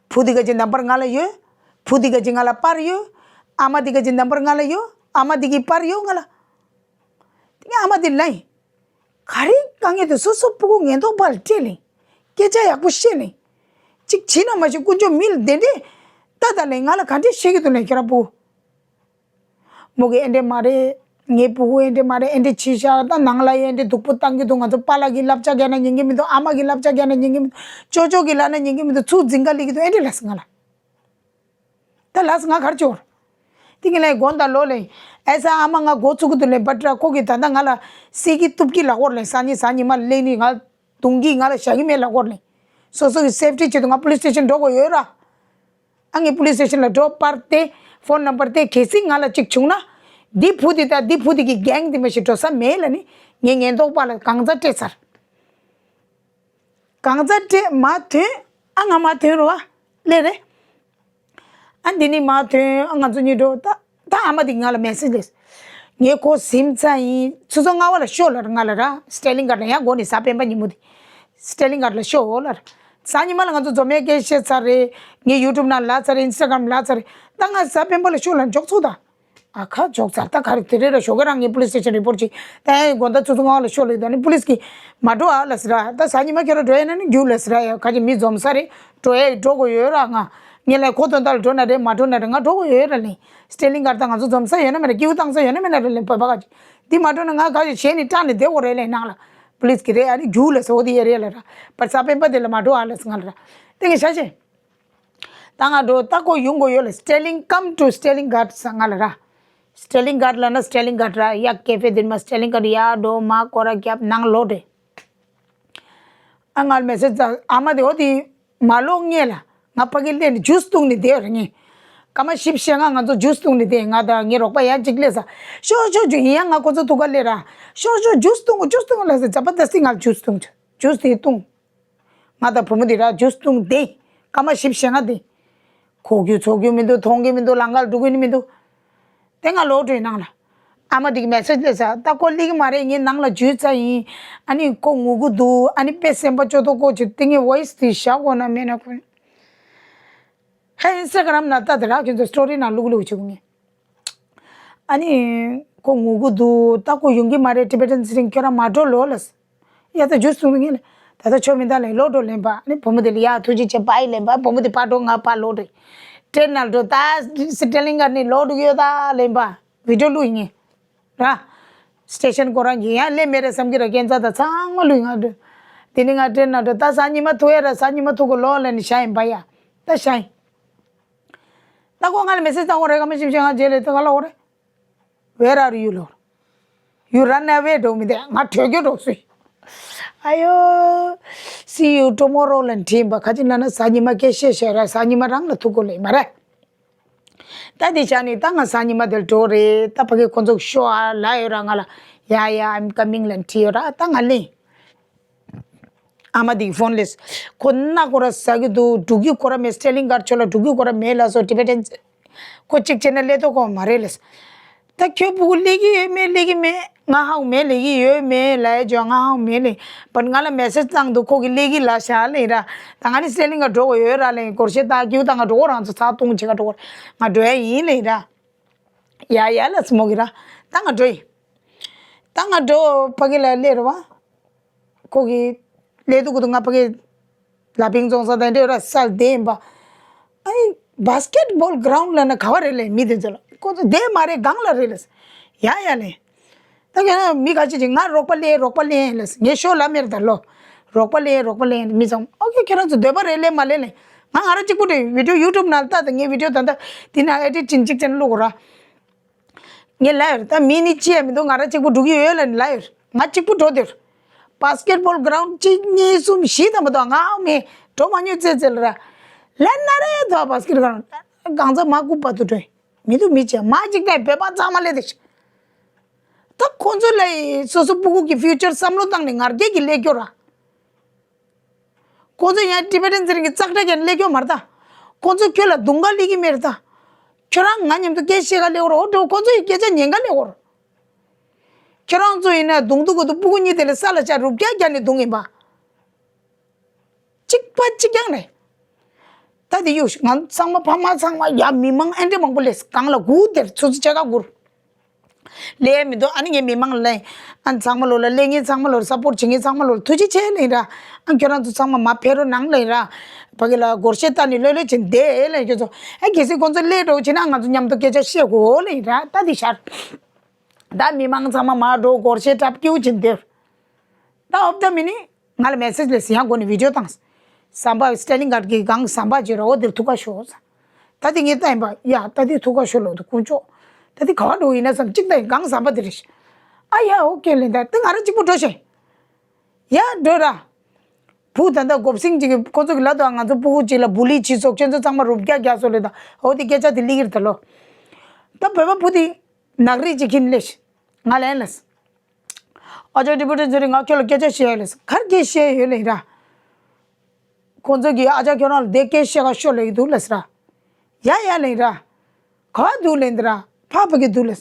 བུ་དེ་ག་ཅིག་ནམ་བར་ང་ལ་ཡོད། བུ་དེ་ག་ཅིག་ང་ལ་པར་ཡོད། ཨ་མ་དེ་ག་ཅིག་ནམ་བར་ང་ལ་ཡོད། ཨ་མ་དེ་གི་པར་ཡོད་ང་ལ། དེ་ངས་ཨ་མ་དེ་ལ་ཡིན། ག་རེ་དཀའ་ངལ་དེ་སོ་སོ་ཕྲུ་གུ་ངན་ཐོག་པར་སྤྲད་ལེ། སྐད་ཆ་ཡག་པོ་བཤད་ལེ། གཅིག་བྱིན་ན་མ་ཤེས་དཀོན་མཆོག་མི་ལ་དེ་འདྲས་ལྟ་ད་ལེ། ང་ལ་ག་འདྲས་བཤད་ཀྱི་འདུག་ལེ་ཁྱོད་རང་བུ། མོ་གི་ཨེ་འདྲས་མ་རེད། ངའི་ཕྲུ་གུ་ཨེ་འདྲས་མ་རེད། ཨེ་འདྲས་བྱས་ཤག་ད་ནང་ལ་ཡ་ཨེ་འདྲས་སྡུག་པོ་བཏང་གི་འདུག་ང་ཚོ་པཱ་ལགས་ཀྱི་བསླབ་བྱ་རྒྱག་ན་ཉན་གི་མི་འདུག་ཨ་མ་གི་བསླབ་བྱ་རྒྱག་ན་ཉན་གི་མི་འདུག་ཅོ་ཅོ་གི་ལབ་ན་ཉན་གི་མི་འདུག་ཚུར་འཛིང་ག་སླེབས་ཀྱི་འདུག་ཨེ་འདྲས་ལབ་སོང་ང་ལ། ད་ལགས་ང་གར་འབྱོར། ཏིང་ངེ་ལའི་དགོང་དག་ལོ་ལེ། ཨེ་ས་ཨ་མ་ང་འགོ་ཚུགས་ཀྱི་འདུག་ལེ། བ་ཏྲ་ཁོ་གིས་ད་ལྟ་ང་ལ་བསད་ཀྱི་གཏུབ་ཀྱི་ལབ་ཀྱི་ཡོད་རེད་ལེ། གཟའ་ཉི་གཟའ་ཉི་མ་ལེན་ནི་ང་རྡུང་གི་ང་ལ་བཞག་གི་མེད་ལབ་ཀྱི་ཡོད་རེད་ལེ། སོ་སོ་གི་སེབ་ཊི་ཆེད་དུ་ང་པོ་ལིས་སི་ཊེ་ཤན་འགྲོ་དགོས་ཡོད་ར། ཨ་ངས་པོ་ལིས་སི་ཊེ་ཤན་ལ་འགྲོ་པར་དེ་ཕོན་ནམ་བར་དེ་གལ་སྲིད་ང་ལ་གཅིག་བྱུང་ན། འདི་བུ་དེ་དང་འདི་བུ་དེ་གི་གེང་དེ་མ་ཞིག་འགྲོ་ས་མེད་ལ་ནི་ངས་ཉེན་རྟོག་པ་ལ་གང་ཟག་སྤྲད་ཚར། གང་ཟག་སྤྲད་མ་ཐོན། ཨ་ང་མ་ཐོན་རོ་ཨ། ལེ་རེད། ཨ་འདི་ནི་མ་ཐོན། ཨ་ང་ཚོ་གཉིས་འགྲོ། ད་ད་ཨ་མ་དེ་ང་ལ་མེ་སེ་ཇི་སླེབས། ངས་ཁོ་ཟིན་ཚར་ཡིན། ཆུ་ཚོད་ལྔ་པ་ལ་ཤོག་ལབ་ང་ལ་ར། སི་ཊེ་ལིང་གྷར་ལ་ཡང་སྒོ་ནས་གཟའ་སྤེན་པ་ཉིན་མོ་དེ། སི་ཊེ་ལིང་གྷར་ལ་ཤོག་ལབ། གཟའ་ཉི་མ་ལ་ང་ཚོ་འཛོམས་ཡས་སྐད་བཤད་ཚར་རེད། ངས་ཡུ་ཊུབ་ནང་ལབ་ཚར་རེད། ཨིན་སི་ཊ་གྷ་རམ་ལབ་ཚར་རེད། ད་ང་གཟའ་སྤེན་པ་ལ་ཤོག་ལབ་འཇོག་ཚུགས་ད། ཨ་ཁ་འཇོག་ཚར། ད་ག་རེ་དེ་རེད་ར། ཞོགས་ཀས་རང་ངས་པོ་ལིས་སི་ཊེ་ཤན་རི་པོ་ཊི་བྱས། ད་ཡང་དགོང་དག་ཆུ་ཚོད་ལྔ་པ་ལ་ཤོག་ལབ་ད་ནི་པོ་ལིས་ཀྱིས་མ་འགྲོ་ཨ་ལབ་ཟེར་ར། ད་གཟའ་ཉི་མ་ཁྱོད་རང་འགྲོ་ཡས་ན་ནི་རྒྱུགས་ལབ་ཟེར་ར། ཡ་ག་ཅིག་མི་འཛོམས་ས་རེད། འགྲོ་ཡས་འགྲོ་དགོས་ཡོད་ར། ང་ངས་ལབ་ཁོ་དོན་དག་ལ་འགྲོ་ན་རེད། མ་འགྲོ་ན་རེད། ང་འགྲོ་དགོས་ཡོད་ར་ལེ། སི་ཊེ་ལིང་གྷར་ད་ང་ཚོ་འཛོམས་ས་ཡོད་ན་མེད་ན། སྐྱིད་པོ་བཏང་ས་ཡོད་ན་མེད་ན་རེད་ལེ། བོད་པ་ག་ཅིག་འདི་མ་འགྲོ་ན་ང་ག་ཅིག་གཞན་ནས་སྐྲག་ནས་བསྡད་དགོས་རེད་ལེ། ནང་ལ་པོ་ལིས་ཀྱི་རེད། ཨ་ནི་རྒྱུགས་ལབ་ཟེར། འོ་དེ་ཡས་རེད་ལབ་ར། བར་གཟའ་སྤེན་པ་དེ་ལ་མ་འགྲོ་ཨ་ལབ་ང་ལ་ར། དེ་ངས་ཤ་ཤེ། ད་ང་འགྲོ། ད་ཁོ་ཡོང་དགོས་ཡོད་ལ། སི་ཊེ་ལིང་ཀམ་ཊུ་སི་ཊེ་ལིང་གྷར་ས་ང་ལ་ར། སི་ཊེ་ལིང་གྷར་ལ་ན་སི་ཊེ་ལིང་གྷར་ར། ཡ་ཀེ་ཕེ་དེ་མ་སི་ཊེ་ལིང་གྷར་ཡ་འགྲོ་མ་སྐོར་ར་རྒྱབ་ནང་ལོག་འདྲེ། ཨ་ང་ལ་མེ་སེ་ཇི་ད་ཨ་མ་དེ་འོ་དེ་མ་ལོག་ངེས་ལ། ང་ཕ་གི་སླེབས་ནས་ཇུས་བཏུང་ནས་བསྡད་ཡོད་རེད་ངས། སྐར་མ་བཞི་བཅུ་ཞེ་ལྔ་ང་ཚོ་ཇུས་བཏུང་ནས་བསྡད། ང་དང་ངའི་རོགས་པ་ཡང་གཅིག་སླེབས་ས། ཤོག་ཤོག་ཇུས་ཡིན་ཡང་ང་ཁོ་ཚོ་ཐུག་ག་སླེབས་ར། ཤོག་ཤོག་ཇུས་བཏུང་གོ་ཇུས་བཏུང་གོ་ལབ་ས། ཛ་བ་དྷ་སི་ང་ལ་ཇུས་བཏུང་། ཇུས་དེ་བཏུང་། ང་དང་བུ་མོ་དེ་ར་ཇུས་བཏུང་སྟེ། སྐར་མ་བཞི་བཅུ་ཞེ་ལྔ་དེ། གོ་རྒྱུ་ཚོར་རྒྱུ་མི་འདུག་མཐོང་གི་མི་འདུག་ལམ་ཁ་ལ་འགྲོ་གི་ནི་མི་འདུག་དེ་ང་ལོག་འགྲོ་ཡི་ནང་ལ། ཨ་མ་དེ་གི་མེ་སེ་ཇི་སླེབས་ས། ད་ཁོ་སླེབས་ཀྱི་མ་རེད། ངས་ནང་ལ་འཛུལ་ཚར་ཡིན། ཨ་ནི་ཁོ་ངུ་གི་འདུག་ཨ་ནི་དཔེ་སེམས་པ་སྐྱོ་ཏོག་ཏོ་ཅིག་དེ་ངས་ཝོ་ཡིས་དེ་བཞག་དགོས་ན་མེད་ན། ཁོ་ཧེ་ཨིན་སི་ཊ་གྷ་རམ་ནང་ལྟ་དེ་ར། ཁྱོད་ཚོ་སི་ཊོ་རི་ནང་བླུག་བླུག་བྱེད་དགོས་ངས། ཨ་ནི་ཁོ་ངུ་གི་འདུག་ད་ཁོ་ཡོང་གི་མ་རེད། ཊི་བེ་ཊན་སི་ཊིང་ཁྱོད་རང་མ་འགྲོ་ལོ་ལབ། ཡ་ད་ཇུས་བཏུང་ངས་ལ། ད་ད་ཆོ་མི་འདའ་ལེ། ལོག་འགྲོ་ལེན་པ། ཨ་ནི་བུ་མོ་དེ་ལ་ཡ་ཐུགས་རྗེ་ཆེ་བྷའི་ལེན་པ། བུ་མོ་དེ་ཕར་འགྲོ་ང་ཕར་ལོག་འགྲོ། ཊེན་ནང་འགྲོ། ད་སི་ཊེ་ལིང་གྷར་ནས་ལོག་འགྲོ་གི་ཡོད་ད་ལེན་པ། བི་ཌི་ཡོ་བླུགས་ཡིན་ངས་ར། སི་ཊེ་ཤན་ཁོ་རང་གི་ཡང་སླེབས་མེད་རེད་བསམ་གི་ར། སྐས་འཛེག་ད་ཚང་མ་བླུགས་ཡིན་ང་འགྲོ། དེ་ནས་ང་ཊེན་ནང་འགྲོ། ད་གཟའ་ཉི་མ་ཐུག་ཡ་ར། གཟའ་ཉི་མ་ཐུག་གོ་ལོ་ལེན་ནས་བཞག་ཡིན་པ་ཡ། ད་བཞག་ཡིན། ད་ཁོ་ང་ལ་མེ་སེ་ཇི་བཏང་གོ་རེད། སྐར་མ་བཞི་བཅུ་ཞེ་ལྔ་རྗེས་ལ་ད་ག་ལ་འོ་རེད། Where are you ལོ། You run away འགྲོ་མི་དེ་ང་བྲོས་རྒྱུ་འགྲོ་སུས། ཨ་ཡོ། See you tomorrow ལ་འདྲིས་པ། ཁ་ཅིག་ན་ན་གཟའ་ཉི་མ་སྐད་བཤད་བཤད་ར། གཟའ་ཉི་མ་རང་ལ་ཐུག་གོ་ལེ་མ་རེད། ད་དེ་ཆ་ནི་ད་ང་གཟའ་ཉི་མ་དེར་འགྲོ་རེད། ད་ཕ་གི་ཁོ་ཚོ་ཤོ་ཨ་ལ་ཡོད་ར། ང་ལ་ཡ་ཡ་I'm coming ལ་འདྲིས་ཡོད་ར། ད་ང་ལེན། ཨ་མ་དེ་གི་ཕོན་ལས། ཁོ་ན་ཁོ་ར་ཟ་གི་འདུག་འགྲོ་གི་ཁོ་ར་མེད། སི་ཊེ་ལིང་གྷར་ཆོ་ལ་འགྲོ་གི་ཁོ་ར་མེད་ལ་སོ། ཊི་བེ་ཊན་ཁོ་གཅིག་བྱས་ན་སླེབས་ཐུབ་ཀྱི་མ་རེད་ལས། ད་ཁྱོད་ཕྲུ་གུ་སླེབས་ཀྱི་ཡོད་མེད། སླེབས་ཀྱི་མེད། ང་ཧའུ་མེད། སླེབས་ཀྱི་ཡོད་མེད་ལབ་ཡ་ཅོ། ང་ཧའུ་མེད་ལེ། བར་ང་ལ་མེ་སེ་ཇི་བཏང་འདུག་ཁོ་གི་སླེབས་ཀྱི་ལབ་ཤག་ལེ་ར། ད་ང་ནི་སི་ཊེ་ལིང་གྷར་འགྲོ་དགོས་ཡོད་ར་ལེ། སྒོར་གཞས་ད་ཀྱུ་ད་ང་འགྲོ་གོ་རང་ཚོ་ཚ་ཏུང་བྱེད་ག་འགྲོ་གོ། ང་འགྲོ་ཡ་ཡིན་ལེ་ར། ཡ་ཡ་ལ་སི་མོ་གི་ར། ད་ང་འགྲོ་ཡིན། ད་ང་འགྲོ་ཕ་གི་ལ་སླེབས་ར་བ། ཁོ་གི་ལས་དུ་ཀུ་དུ་ང་ཕ་གི་ལ་ཕིང་ཙོང་ས་དང་འདྲེ་ར་སལ་དེ་ཡིན་པ། ཨ་ནི་བྷ་སི་ཀེ་ཊི་བྷོལ་གྷ་རའུན་ཌི་ལ་ན་ག་བ་རེད་ལེ། མི་དེ་ཚོ་ལ་ཁོ་ཚོ་དེ་མ་རེད་སྒང་ལ་རེད་ལེ། ཡ་ཡ་ལེ། ད་ཁྱེད་རང་མི་ཁ་ཅིག་ཅིག་ང་རོགས་པ་ལེན་རོགས་པ་ལེན་ལེ། ངས་ཤོ་ལ་མེར་ད་ལོ། རོགས་པ་ལེན་རོགས་པ་ལེན་མི་ཚང་ཨོ་ཁེ་ཁྱེད་རང་ཚོ་འདོད་པ་རེད་ལེ་མ་ལེན་ལེ། ང་ང་རང་གཅིག་པུ་རེད། བི་ཌིའོ་ཡུ་ཊུབ་ནང་ལ་ལྟ་དང་། ངའི་བི་ཌིའོ་ད་ལྟ་འདི་ན་ཨེ་ཌིཊ་བྱིན་གཅིག་ཅན་བླུག་ར། ངས་ལབ་ཡོད་རེད། ད་མི་ནི་ཅི་ཡང་མི་འདུག་ང་རང་གཅིག་པུ་འགྲོ་གི་ཡོད་ལབ་ནས་ལབ་ཡོད་རེད། ང་གཅིག་པུ་འགྲོ་འདོད་རེད། བྷ་སི་ཀེ་ཊི་བྷོལ་གྷི་རའུན་ཌི་གཅིག་གཉིས་གསུམ་བཞི་ཙམ་མ་གཏོགས་ང་ཨ་མེད། འགྲོ་མ་མྱོང་ཙེ་ཙེ་ལ་ར། ལན་ན་རེ་ཐོག་བྷ་སི་ཀེ་ཊི་གྷི་རའུན་ཌི་གང་ཚ་མ་སྐུ་པ་དུ་འགྲོ་མི་འདུག་མི་ཅི་མ་གཅིག་ད་བོད་པ་ཚང་མ་སླེབས་དེ། ད་ཁོ་ཚོ་ལ་སོ་སོ་སྤུ་གུ་གི་ཕིའུ་ཅར་བསམ་བློ་བཏང་ནས་ངར་སྐད་ཀྱི་སླེབས་སྐྱོ་ར། ཁོ་ཚོ་ཡང་ཊི་བེ་ཊན་ཟེར་གྱི་ཙག་སྒྲ་ཀྱང་སླེབས་སྐྱོ་མ་རེད་ད། ཁོ་ཚོ་ཁྱོད་ལ་རྡུང་ག་སླེབས་ཀྱི་མེད་རེད་ད། ཁྱོད་རང་ང་མཉམ་དུ་སྐད་བཤད་ག་སླེབས་སྐོར་འོ་འགྲོ། ཁོ་ཚོ་ཡི་སྐད་ཆ་ཉན་ག་སླེབས་སྐོར། ཁྱོད་རང་ཚོ་ཡིན་ན་རྡུང་རྡུང་གོ་དུ་སྤུ་གུ་གཉིས་དེ་ལ་ས་ལ་ཆ་རུབ་རྒྱག་རྒྱག་ནས་རྡུང་ཡིན་པ། གཅིག་པ་གཅིག་རྐྱང་རེད། ད་དེ་ཡོད་ང་ཚང་མ་ཕ་མ་ཚང་མ་ཡ་མི་མང་ཨེ་འདྲ་མང་པོ་སླེབས་གང་ལ་སྒུག་དེར་ཚོ་ཚོ་ཆ་ག་སྒུར། ལས་མི་འདུག་ཨ་ནི་ངས་མི་མང་ལ་ཨ་ཚང་མ་ལོ་ལ་ལས་ངན་ཚང་མ་ལོ་ལ་སཔོར་ཊི་བྱེད་མཁན་ཚང་མ་ལོ་ལ་ཐུགས་རྗེ་ཆེ་ལེན་ར། ཨ་ཁྱོད་རང་ཚོ་ཚང་མ་མ་ཕེ་རོ་ནང་ལེན་ར། ཕ་གི་ལ་སྒོར་གཞས་ལྟ་ནི་ལོས་ལོས་བྱེད་བསྡད་ལེན་ཁྱོད་ཚོ། ཨ་གལ་སྲིད་ཁོང་ཚོ་ལས་འགྲོ་བྱེད་ན་ང་ཚོ་མཉམ་དུ་སྐད་ཆ་བཤད་དགོས་ལེན་ར། ད་འདི་ཤར། ད་མི་མང་ཚང་མ་མ་འགྲོ་སྒོར་གཞས་འཁྲབ་སྐྱིའུ་བྱེད་བསྡད། ད་ཨོབ་ད་མི་ནི། ང་ལ་མེ་སེ་ཇི་སླེབས་ཡང་སྒོ་ནས་བི་ཌིའོ་བཏང་། ཟམ་པ་སི་ཊེ་ལིང་གྷར་གྱི་སྒང་ཟམ་པ་བྱེད་རོགས་འོ་དེར་ཐུག་ག་ཤོག་ཟེར། ད་དེ་ངས་ལྟ་ཡིན་པ་ཡ་ད་དེ་ཐུག་ག་ཤོག་ལོ་དུ་དཀོན་མཆོག་ད་དེ་ག་བ་འགྲོ་ཡིན་ན་བསམ་གཅིག་ལྟ་ཡིན་སྒང་ཟམ་པ་དེ་རེད། ཨ་ཡ་ཨོ་ཀེ་ལེན་ད་དེ་ང་རང་གཅིག་པུ་འགྲོ་ཤེས། ཡ་འགྲོ་ར། བུ་ད་ལྟ་གོབ་སིང་གཅིག་གི་ཁོ་ཚོ་གི་ལ་དུ་ང་ཚོ་སྤུ་གུ་གཅིག་ལ་བུ་ལི་ཆི་ཚོགས་ཆེན་ཚོ་ཚང་མ་རུབ་རྒྱག་རྒྱག་སོ་ལེ་ད་འོ་དེ་སྐད་ཆ་དེ་ལི་གིར་ད་ལོ། ད་བོད་པ་བུ་དེ་ནག་རིགས་གཅིག་ཁྱིམ་ལེ་ཤི། ང་ལན་ལ། ཨ་ཅག་ཌི་པུ་ཊི་ཟེར་རེ་ང་ཁྱོད་ལ་སྐད་ཆ་བཤད་ཡ་ལས་གར་སྐད་བཤད་ཡོད་ལེ་ར། ཁོང་ཚོ་གིས་ཨ་ཅག་ཁྱོད་རང་ལ་དེ་སྐད་བཤད་ག་ཤོ་ལེ་འདུག་ལེ་ཟེར་ར། ཡ་ཡ་ལེ་ར། ག་འདུག་ལེ་འདི་ར་ཕ་ཕ་གི་འདུག་ལེ།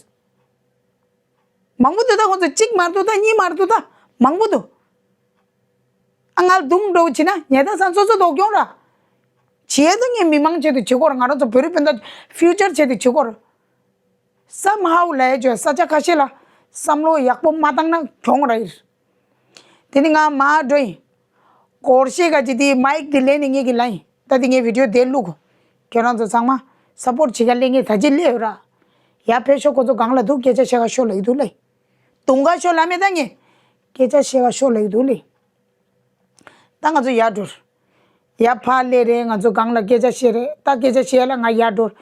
མང་པོ་འདུག་ད་ཁོང་ཚོ་གཅིག་མར་འདུག་ད་གཉིས་མར་འདུག་ད་མང་པོ་འདུག་ཨ་ང་ལ་རྡུང་འགྲོ་བྱེད་ན་ཉེ་ད་སང་སོ་སོ་ལྡོག་ཀྱོང་ར། བྱེད་ད་ངས་མི་མང་ཆེད་དུ་བྱེད་དགོས་ར། ང་རང་ཚོ་བོད་རིགས་སྤུན་ཟླ་ཕིའུ་ཅར་ཆེད་དུ་བྱེད་དགོས་ར། སམ་ཧའུ་ལས་བྱོས་ས་ཆ་ཁ་ཤས་ལ་བསམ་བློ་ཡག་པོ་མ་བཏང་ན་གྱོང་ར་ཡིན། དེ་ནི་ང་མ་འགྲོ་ཡིན། སྒོར་གཞས་ག་ཅི་དེ་མའིག་དེ་ལེན་ནས་ངེད་ཀྱི་ལ་ཡིན། ད་དེ་ངའི་བི་ཌིའོ་དེ་བླུག་ཁྱོད་རང་ཚོ་ཚང་མ་སཔོར་ཊི་བྱེད་ག་ལེན་ངེད་ད་ཅི་སླེབས་ཡོད་ར། ཡ་ཕེབས་ཤོག་ཁོ་ཚོ་གང་ལ་འདུག་སྐད་ཆ་བཤད་ག་ཤོག་ལ་ཡི་འདུག་ལེ། དུང་ག་ཤོག་ལ་མེད་ད་ངས། སྐད་ཆ་བཤད་ག་ཤོག་ལ་ཡི་འདུག་ལེ། ད་ང་ཚོ་ཡར་འགྲོ། ཡར་ཕར་སླེབས་རེད། ང་ཚོ་སྒང་ལ་སྐད་ཆ་བཤད་རེད། ད་སྐད་ཆ་བཤད་ལ་ང་ཡར་འགྲོ།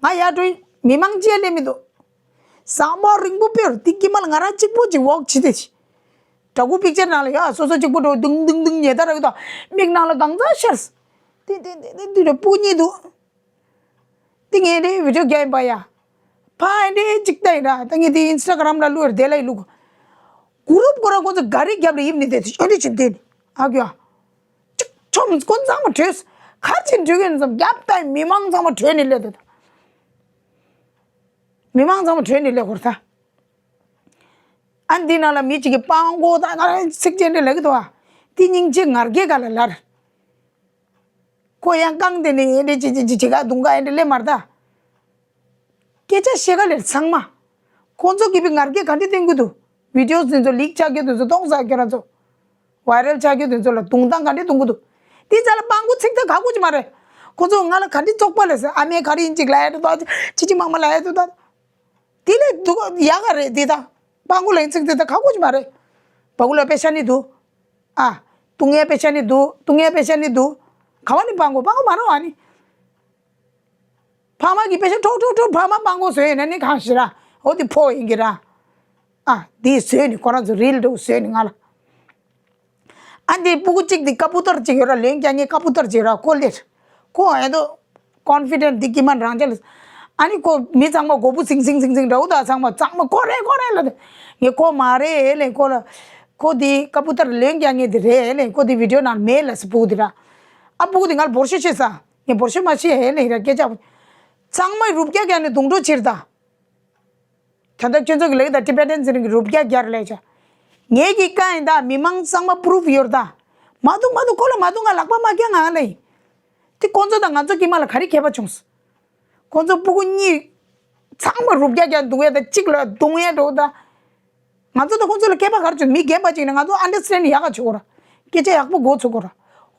ང་ཡར་འགྲོ་ཡིན། མི་མང་ཅིག་སླེབས་མི་འདུག་ཟམ་པ་རིང་པོ་དཔེར་དེ་དཀྱིལ་མ་ལ་ང་རང་གཅིག་པོ་ཅིག་ཝོག་བྱེད་དེ། འདྲ་སྐུ་པིག་ཅར་ནང་ལ་ཡ་སོ་སོ་གཅིག་པོ་འགྲོ་དུང་དུང་དུང་ཉེ་ད་ར་གི་དོ། མིག་ནང་ལ་གང་ཚ་ཤར། ཏི་ཏི་ཏི་ཏི་ཏི་རེ་སྤུ་གཉིས་འདུག་ཏི་ངས་རེ་བི་ཌིའོ་རྒྱག་ཡིན་པ་ཡ། ཕ་ཨེ་འདྲེ་གཅིག་ལྟ་ཡིན་ར། ད་ངས་དེ་ཨིན་སི་ཊ་གྷ་རམ་ལ་བླུགས་རེ་དེ་ལ་ཡི་བླུག་གུ་རུབ་ཁོ་ར་ཁོ་ཚོ་ག་རེ་རྒྱབ་ལ་ཡིབ་ནི་དེ་ཨེ་འདྲེ་བྱེད་དེ་ནི་ཨ་གི་ཡ། གཅིག་ཁྲོམ་ཀོན་ཚང་མ་བྲོས། གར་ཅིག་འགྲོ་གི་ཡིན་ཙམ་རྒྱབ་ལྟ་ཡིན། མི་མང་ཚང་མ་བྲོས་ནི་སླེབས་དེ་ད། མི་མང་ཚང་མ་བྲོས་ནས་སླེབས་ཁོར་ད། ཨ་འདི་ནང་ལ་མི་གཅིག་གིས་སྤྲང་པོ་ད་ང་རང་ཚིག་ཅན་འདྲ་ལབ་ཀྱི་འདུག་ཨ། དེ་སྙིང་རྗེ་ངར་སྐད་ག་ལ་ལར། ཁོ་ཡང་རྐང་དེ་ནས་འདི་ཅི་ཅི་ཅི་ཅི་ག་རྡུང་ག་འདི་ལས་མར་ད། སྐད་ཆ་བཤད་ག་ལེར་ཚང་མ། ཁོ་ཚོ་གིས་བི་ངར་སྐད་ག་འདྲ་བསྟན་གི་འདུག་བི་ཌིའོ་དེ་ཚོ་ལིག་ཆགས་རྒྱུ་དེ་ཚོ་གཏོང་ས་ཁྱོད་རང་ཚོ། ཝའི་རལ་ཆགས་རྒྱུ་དེ་ཚོ་ལ་རྡུང་སྟངས་ག་འདྲ་གཏོང་གི་འདུག་དེ་ཚ་ལ་སྤྲང་པོ་ཚིག་ད་ག་གོ་ཅི་མ་རེད། ཁོ་ཚོ་ང་ལ་ག་འདྲ་བཙོག་པ་ལས་ཟེར། ཨ་མའི་ག་རེ་ཡིན་ཅིག་ལ་ཡ་དུ་ད་ཅི་ཅི་མང་མ་ལ་ཡ་དུ་ད། དེ་ལས་སྡུག་ཡག་ག་རེད་དེ་ད། སྤྲང་པོ་ལན་ཚིག་དེ་ད་ག་གོ་ཅི་མ་རེད། བ་གུ་ལ་པེ་ཤ་ནི་འདུག་ཨ། དུང་ཡ་པེ་ཤ་ནི་འདུག་དུང་ཡ་པེ་ཤ་ནི་འདུག་ག་བ་ནི་སྤྲང་པོ་སྤྲང་པོ་མ་རེད་ཨ་ནི། ཕ་མ་གི་པེ་ཤ་ཁྲོག་ཁྲོག་ཁྲོག་ཕ་མ་སྤྲང་པོ་བཟོས་ཡོད་ན་ནི་གང་ཞིག་ར། འོ་དེ་ཕོ་ཡིན་གི་ར། ཨ། དེ་བཟོས་ནི་ཁོ་རང་ཚོ་རིལ་འདྲ་བོ་བཟོས་ནི་ང་ལ། ཨ་འདི་སྤུ་གུ་གཅིག་འདི་ཀ་པུ་ཏར་གཅིག་ཡོད་ར། ལོན་རྒྱག་མཁན་ཀ་པུ་ཏར་གཅིག་ར་ཁོ་ལེར། ཁོ་ཨེ་དོ། ཀོན་ཕི་ཌེན་ཊི་འདི་ཀི་མ་རང་ཅག་ལ། ཨ་ནི་ཁོ་མི་ཚང་མ་མགོ་བུ་ཚིང་ཚིང་ཚིང་ཚིང་འདྲ་བོ་ད་ཚང་མ་ཚང་མ་ཁོ་རེད་ཁོ་རེད་ལ། ངས་ཁོ་མ་རེད་ལེ་ཁོ་ལ། ཁོ་འདི་ཀ་པུ་ཏར་ལོན་རྒྱག་མཁན་འདི་རེད་ལེ། ཁོ་འདི་བི་ཌིའོ་ནང་མེད་ལ་སྤུ་གུ་འདི་ར། ཨ་སྤུ་གུ་འདི་ང་ལ་འབོར་ཤོ་བཤད་ས། ངས་འབོར་ཤོ་མ་བཤད་ཧེ་ལེ་ར་སྐད་ཆ། ཚང་མ་རུབ་རྒྱག་རྒྱག་ནས་རྡུང་འགྲོ་ཕྱིར་ད། ད་ལྟ་ཁྱོད་ཚོ་གི་ལེགས་དང་ཊི་བེ་ཊན་ཟེར་གི་རུབ་རྒྱག་རྒྱག་ལས་བྱ། ངེད་ཀྱི་བཀའ་ཡིན་ད། མི་མང་ཚང་མ་པུ་རུབ་ཡོད་ད། མ་འདུག་མ་འདུག་ཁོ་ལ་མ་འདུག་ང་ལག་པ་མ་བརྒྱབ་ང་ལ་ཡིན། དེ་ཁོ་ཚོ་དང་ང་ཚོ་དཀྱིལ་མ་ལ་ག་རེ་ཁྱད་པར་བྱུང་སོང་། ཁོ་ཚོ་སྤུ་གུ་གཉིས་ཚང་མ་རུབ་རྒྱག་རྒྱག་འདུག་ཡ་ད་གཅིག་ལ་རྡུང་ཡ་འགྲོ་ད། ང་ཚོ་དང་ཁོ་ཚོ་ལ་ཁྱད་པར་ག་རེ་བྱུང་། མི་རྒན་པ་ཅིག་ནས་ང་ཚོ་ཨན་ཌར་སི་ཊེན་ཌ་ཡག་ག་བྱེད་དགོས་ར། སྐད་ཆ་ཡག་པོ་གོ་ཚུགས་དགོས་ར།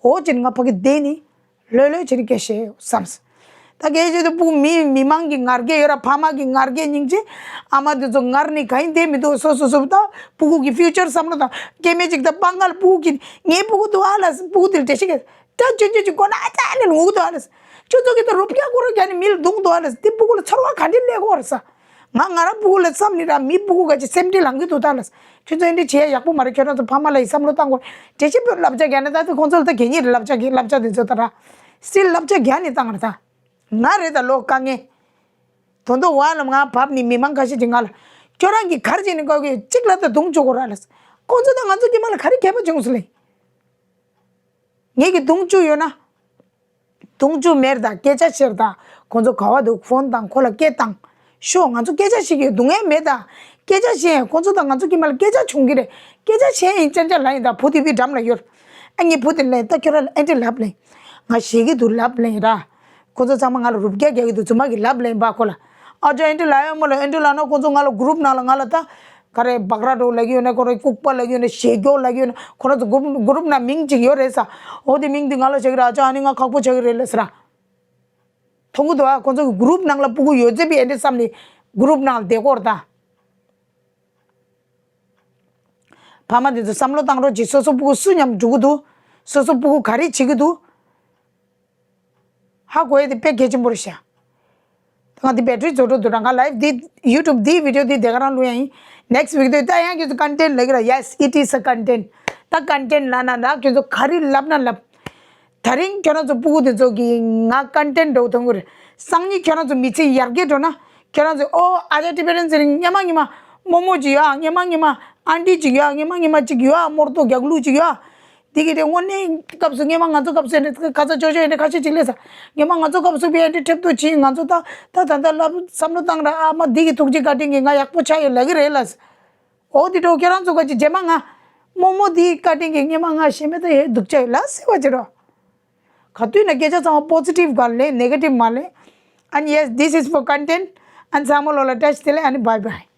འོ་ཅིག་ང་ཕ་གི་བསྡད་ནི། ལོས་ལོས་བྱེད་ནི་སྐད་བཤད་ཡོད་བསམས། ད་སྐད་བཤད་དུས་སྤུ་གུ་མི་མི་མང་གི་ངར་སྐད་ཡོད་ར། ཕ་མ་གི་ངར་སྐད་སྙིང་རྗེ། ཨ་མ་དེ་ཚོ་ངར་ནི་ག་ཡིན་བསྡད་མི་འདུག་སོ་སོ་སོ་ད་སྤུ་གུ་གི་ཕིའུ་ཅར་བསམ་བློ་དང་སྐྱེ་དམན་ཅིག་ད་སྤང་ཁ་ལ་སྤུ་གུ་གི་ངའི་སྤུ་གུ་འདུག་ཨ་ལ་སྤུ་གུ་དེ་ལ་འགྲེལ་བཤད་ག་ད་ཅོ་ཅོ་ཅོ་གོ་ན་ཨ་ཙ་ནས་ལུག་འདུག་ཨ་ལས། ཁྱོད་ཚོ་གི་ད་རུབ་རྒྱག་སྐོར་རྒྱག་ནས་མི་ལ་རྡུང་འདུག་ཨ་ལས། དེ་སྤུ་གུ་ལ་ཚོར་བ་ག་འདྲ་སླེབས་ཀྱི་ཡོད་རེད་ས། ང་ང་རང་སྤུ་གུ་ལ་བསམ་ནི་ར་མི་སྤུ་གུ་ག་ཅིག་སེམས་ཁྲལ་ལངས་ཀྱི་འདུག་ད་ལས། ཁྱོད་ཚོ་འདི་འདྲ་བྱེད་ཡག་པོ་མ་རེད། ཁྱོད་རང་ཚོ་ཕ་མ་ལ་ཡི་བསམ་བློ་བཏང་དགོས། འགྲེལ་བཤད་པོ་བསླབ་བྱ་རྒྱག་ན་ད་དེ་ཁོང་ཚོ་ལ་ད་གད་སྙིགས་རེད། བསླབ་བྱ་གི་བསླབ་བྱ་དེ་ཚོ་ད་ར་སིལ་བསླབ་བྱ་རྒྱག་ནས་བཏང་རེད་ད། ང་རེད་ད་ལོ་དཀའ་ངལ། དོན་དུ་བ་ལ་ང་བབ་ནི་མི་མང་ཁ་ཤས་ཀྱིས་ང་ལ་ཁྱོད་རང་གིས་ག་རེ་བྱས་ནས་བཀག་གི་ཡོད། གཅིག་ལ་ད་རྡུང་བཅུག་དགོས་ར་ལས། ཁོང་ཚོ་ད་ང་ཚོ་གི་མ་ལ་ག་རེ་ཁྱད་པར་བྱུང་སོང་ལེ། ངེད་ཀྱི་རྡུང་བཅུག་ཡོད་ན། རྡུང་བཅུག་མེད་ད་སྐད་ཆ་བཤད་ད། ཁོང་ཚོ་ག་བ་འདུག་ཕོན་དང་ཁོ་ལ་སྐད་བཏང་། ཤོག་ང་ཚོ་སྐད་ཆ་བཤད་ཀྱི་ཡོད། རྡུང་ཡས་མེད་ད། སྐད་ཆ་བཤད་ཁོང་ཚོ་དང་ང་ཚོ་གི་མ་ལ་སྐད་ཆ་བྱུང་གི་རེད། སྐད་ཆ་བཤད་ཡིན་ཅན་ཅན་ལ་ཡིན་ད། བུ་དེ་བི་འགྲམ་ལ་ཡོད། ཨ་ངའི་བུ་དེ་ལ་ད་ཁྱོད་ར་ཨེ་འདྲ་ལབ་ལེ། ང་ཞེད་ཀྱི་འདུག་ལབ་ལེ་ར། ཁོ་ཚོ་ཚང་མ་ང་ལ་རུབ་རྒྱག་རྒྱག་གི་འདུག་རྫུན་མ་གི་ལབ་ལེན་པ་ཁོ་ལ། ཨ་ཅག་ཨེ་འདྲ་ལབ་ཡོད་མོ་ལ། ཨེ་འདྲ་ལབ་ན་ཁོ་ཚོ་ང་ལ་གུ་རུབ་ནང་ལ་ང་ལ་ད། ག་རེ་སྦག་ར་འགྲོ་ལབ་ཀྱི་ཡོད་ན། ཁོ་རང་ལྐུགས་པ་ལབ་ཀྱི་ཡོད་ན། ཞེ་སྐྱོ་ལབ་ཀྱི་ཡོད་ན། ཁོ་རང་ཚོ་གུ་རུབ་གུ་རུབ་ནང་མིང་ཅིག་ཡོད་རེད་ས། འོ་དེ་མིང་དེ་ང་ལ་བྱ་གི་རེད། ཨ་ཅག་ཨ་ནི་ང་ཁག་པོ་བྱ་གི་རེད་ལབ་ཟེར་ར། མཐོང་གི་འདུག་ཨ། ཁོ་ཚོ་གི་གུ་རུབ་ནང་ལ་སྤུ་གུ་ཡོད་ཚད་པའི་ཨེ་འདྲ་བསམ་ནས་གུ་རུབ་ནང་ལ་བསྡད་ཀྱི་ཡོད་རེད་ད། ཕ་མ་དེ་ཚོ་བསམ་བློ་བཏང་རོགས་གྱིས། སོ་སོ་སྤུ་གུ་སུ་མཉམ་འགྲོ་གི་འདུག་སོ་སོ་སྤུ་གུ་ག་རེ་བྱེད་ཀྱི་འདུག་ཧ་གོ་ཡས་དེ་དཔེ་གལ་ཆེན་པོ་རེད་ཤག་ད་ང་འདི་བེ་ཊི་རི་རྫོགས་འགྲོ་འདུག་ར། ང་ལའིབ་འདི་ཡུ་ཊུབ་འདི་བི་ཌི་ཡོ་འདི་དེ་ག་རང་བླུག་ཡ་ཡིན། ནེག་སི་ཊི་བི་ཌི་ཡོ་ད་ཡང་ཁྱོད་ཚོ་ཀོན་ཊེན་ཊི་ལབ་ཀྱི་ར། Yes, it is a content. ད་ཀོན་ཊེན་ཊི་ལབ་ན་ལབ། ཁྱོད་ཚོ་ག་རེ་ལབ་ན་ལབ། ད་རིང་ཁྱོད་རང་ཚོ་སྤུ་གུ་དེ་ཚོ་གིས་ང་ཀོན་ཊེན་ཊི་འདྲ་བོ་མཐོང་གི་རེད། སང་ཉིན་ཁྱོད་རང་ཚོ་མི་ཚེ་ཡར་རྒྱས་འགྲོ་ན། ཁྱོད་རང་ཚོ་ཨོ་ཨ་ཅག་ཊི་བེ་ཊན་ཟེར་སྔོན་མ་སྔོན་མ་རྨོ་མོ་ཅིག་ཡོད་ཨ། སྔོན་མ་སྔོན་མ་ཨན་ཊི་ཅིག་ཡོད་ཨ། སྔོན་མ་སྔོན་མ་ཅིག་ཡོད་ཨ། རྨོ་རྡོ་རྒྱག་ལུགས་ཅིག་ཡོད་ཨ། འདི་གི་དེ་དངོས་གནས་སྐབས་སུ་སྔོན་མ་ང་ཚོ་སྐབས་སུ་ཨེ་འདྲ་ཁ་ཚ་ཅོ་ཅོ་ཨེ་འདྲ་ཁ་ཤས་ཅིག་སླེབས་ས། སྔོན་མ་ང་ཚོ་སྐབས་སུ་བས་ཨེ་འདྲ་ཁྲེབ་ཏོ་བྱིན། ང་ཚོ་ད་ད་ད་ལྟ་ལབ་བསམ་བློ་བཏང་ར། ཨ་མ་འདི་གི་ཐུགས་རྗེ་བཀའ་དྲིན་གྱིས་ང་ཡག་པོ་ཆགས་ཡོད་ལབ་ཀྱི་རེད་ལ། འོ་དེ་འདྲ་ཁྱོད་རང་ཚོ་ག་ཅིག་རྗེས་མ་ང་རྨོ་མོ་འདིའི་བཀའ་དྲིན་གྱིས་སྔོན་མ་ང་ཞེ་མེད་ད་ཡོད་སྡུག་ཅག་ཡོད་ལ་ཟེར་བ་ཅི་རོ། ག་དུས་ན་སྐད་ཆ་ཚང་མ་པོ་སི་ཊིབ་ག་ལེན། ནེ་གེ་ཊིབ་མ་ལེན། And yes, this is for content. And ཚང་མ་ལོ་ལ་བཀྲ་ཤིས་བདེ་ལེགས། And bye bye.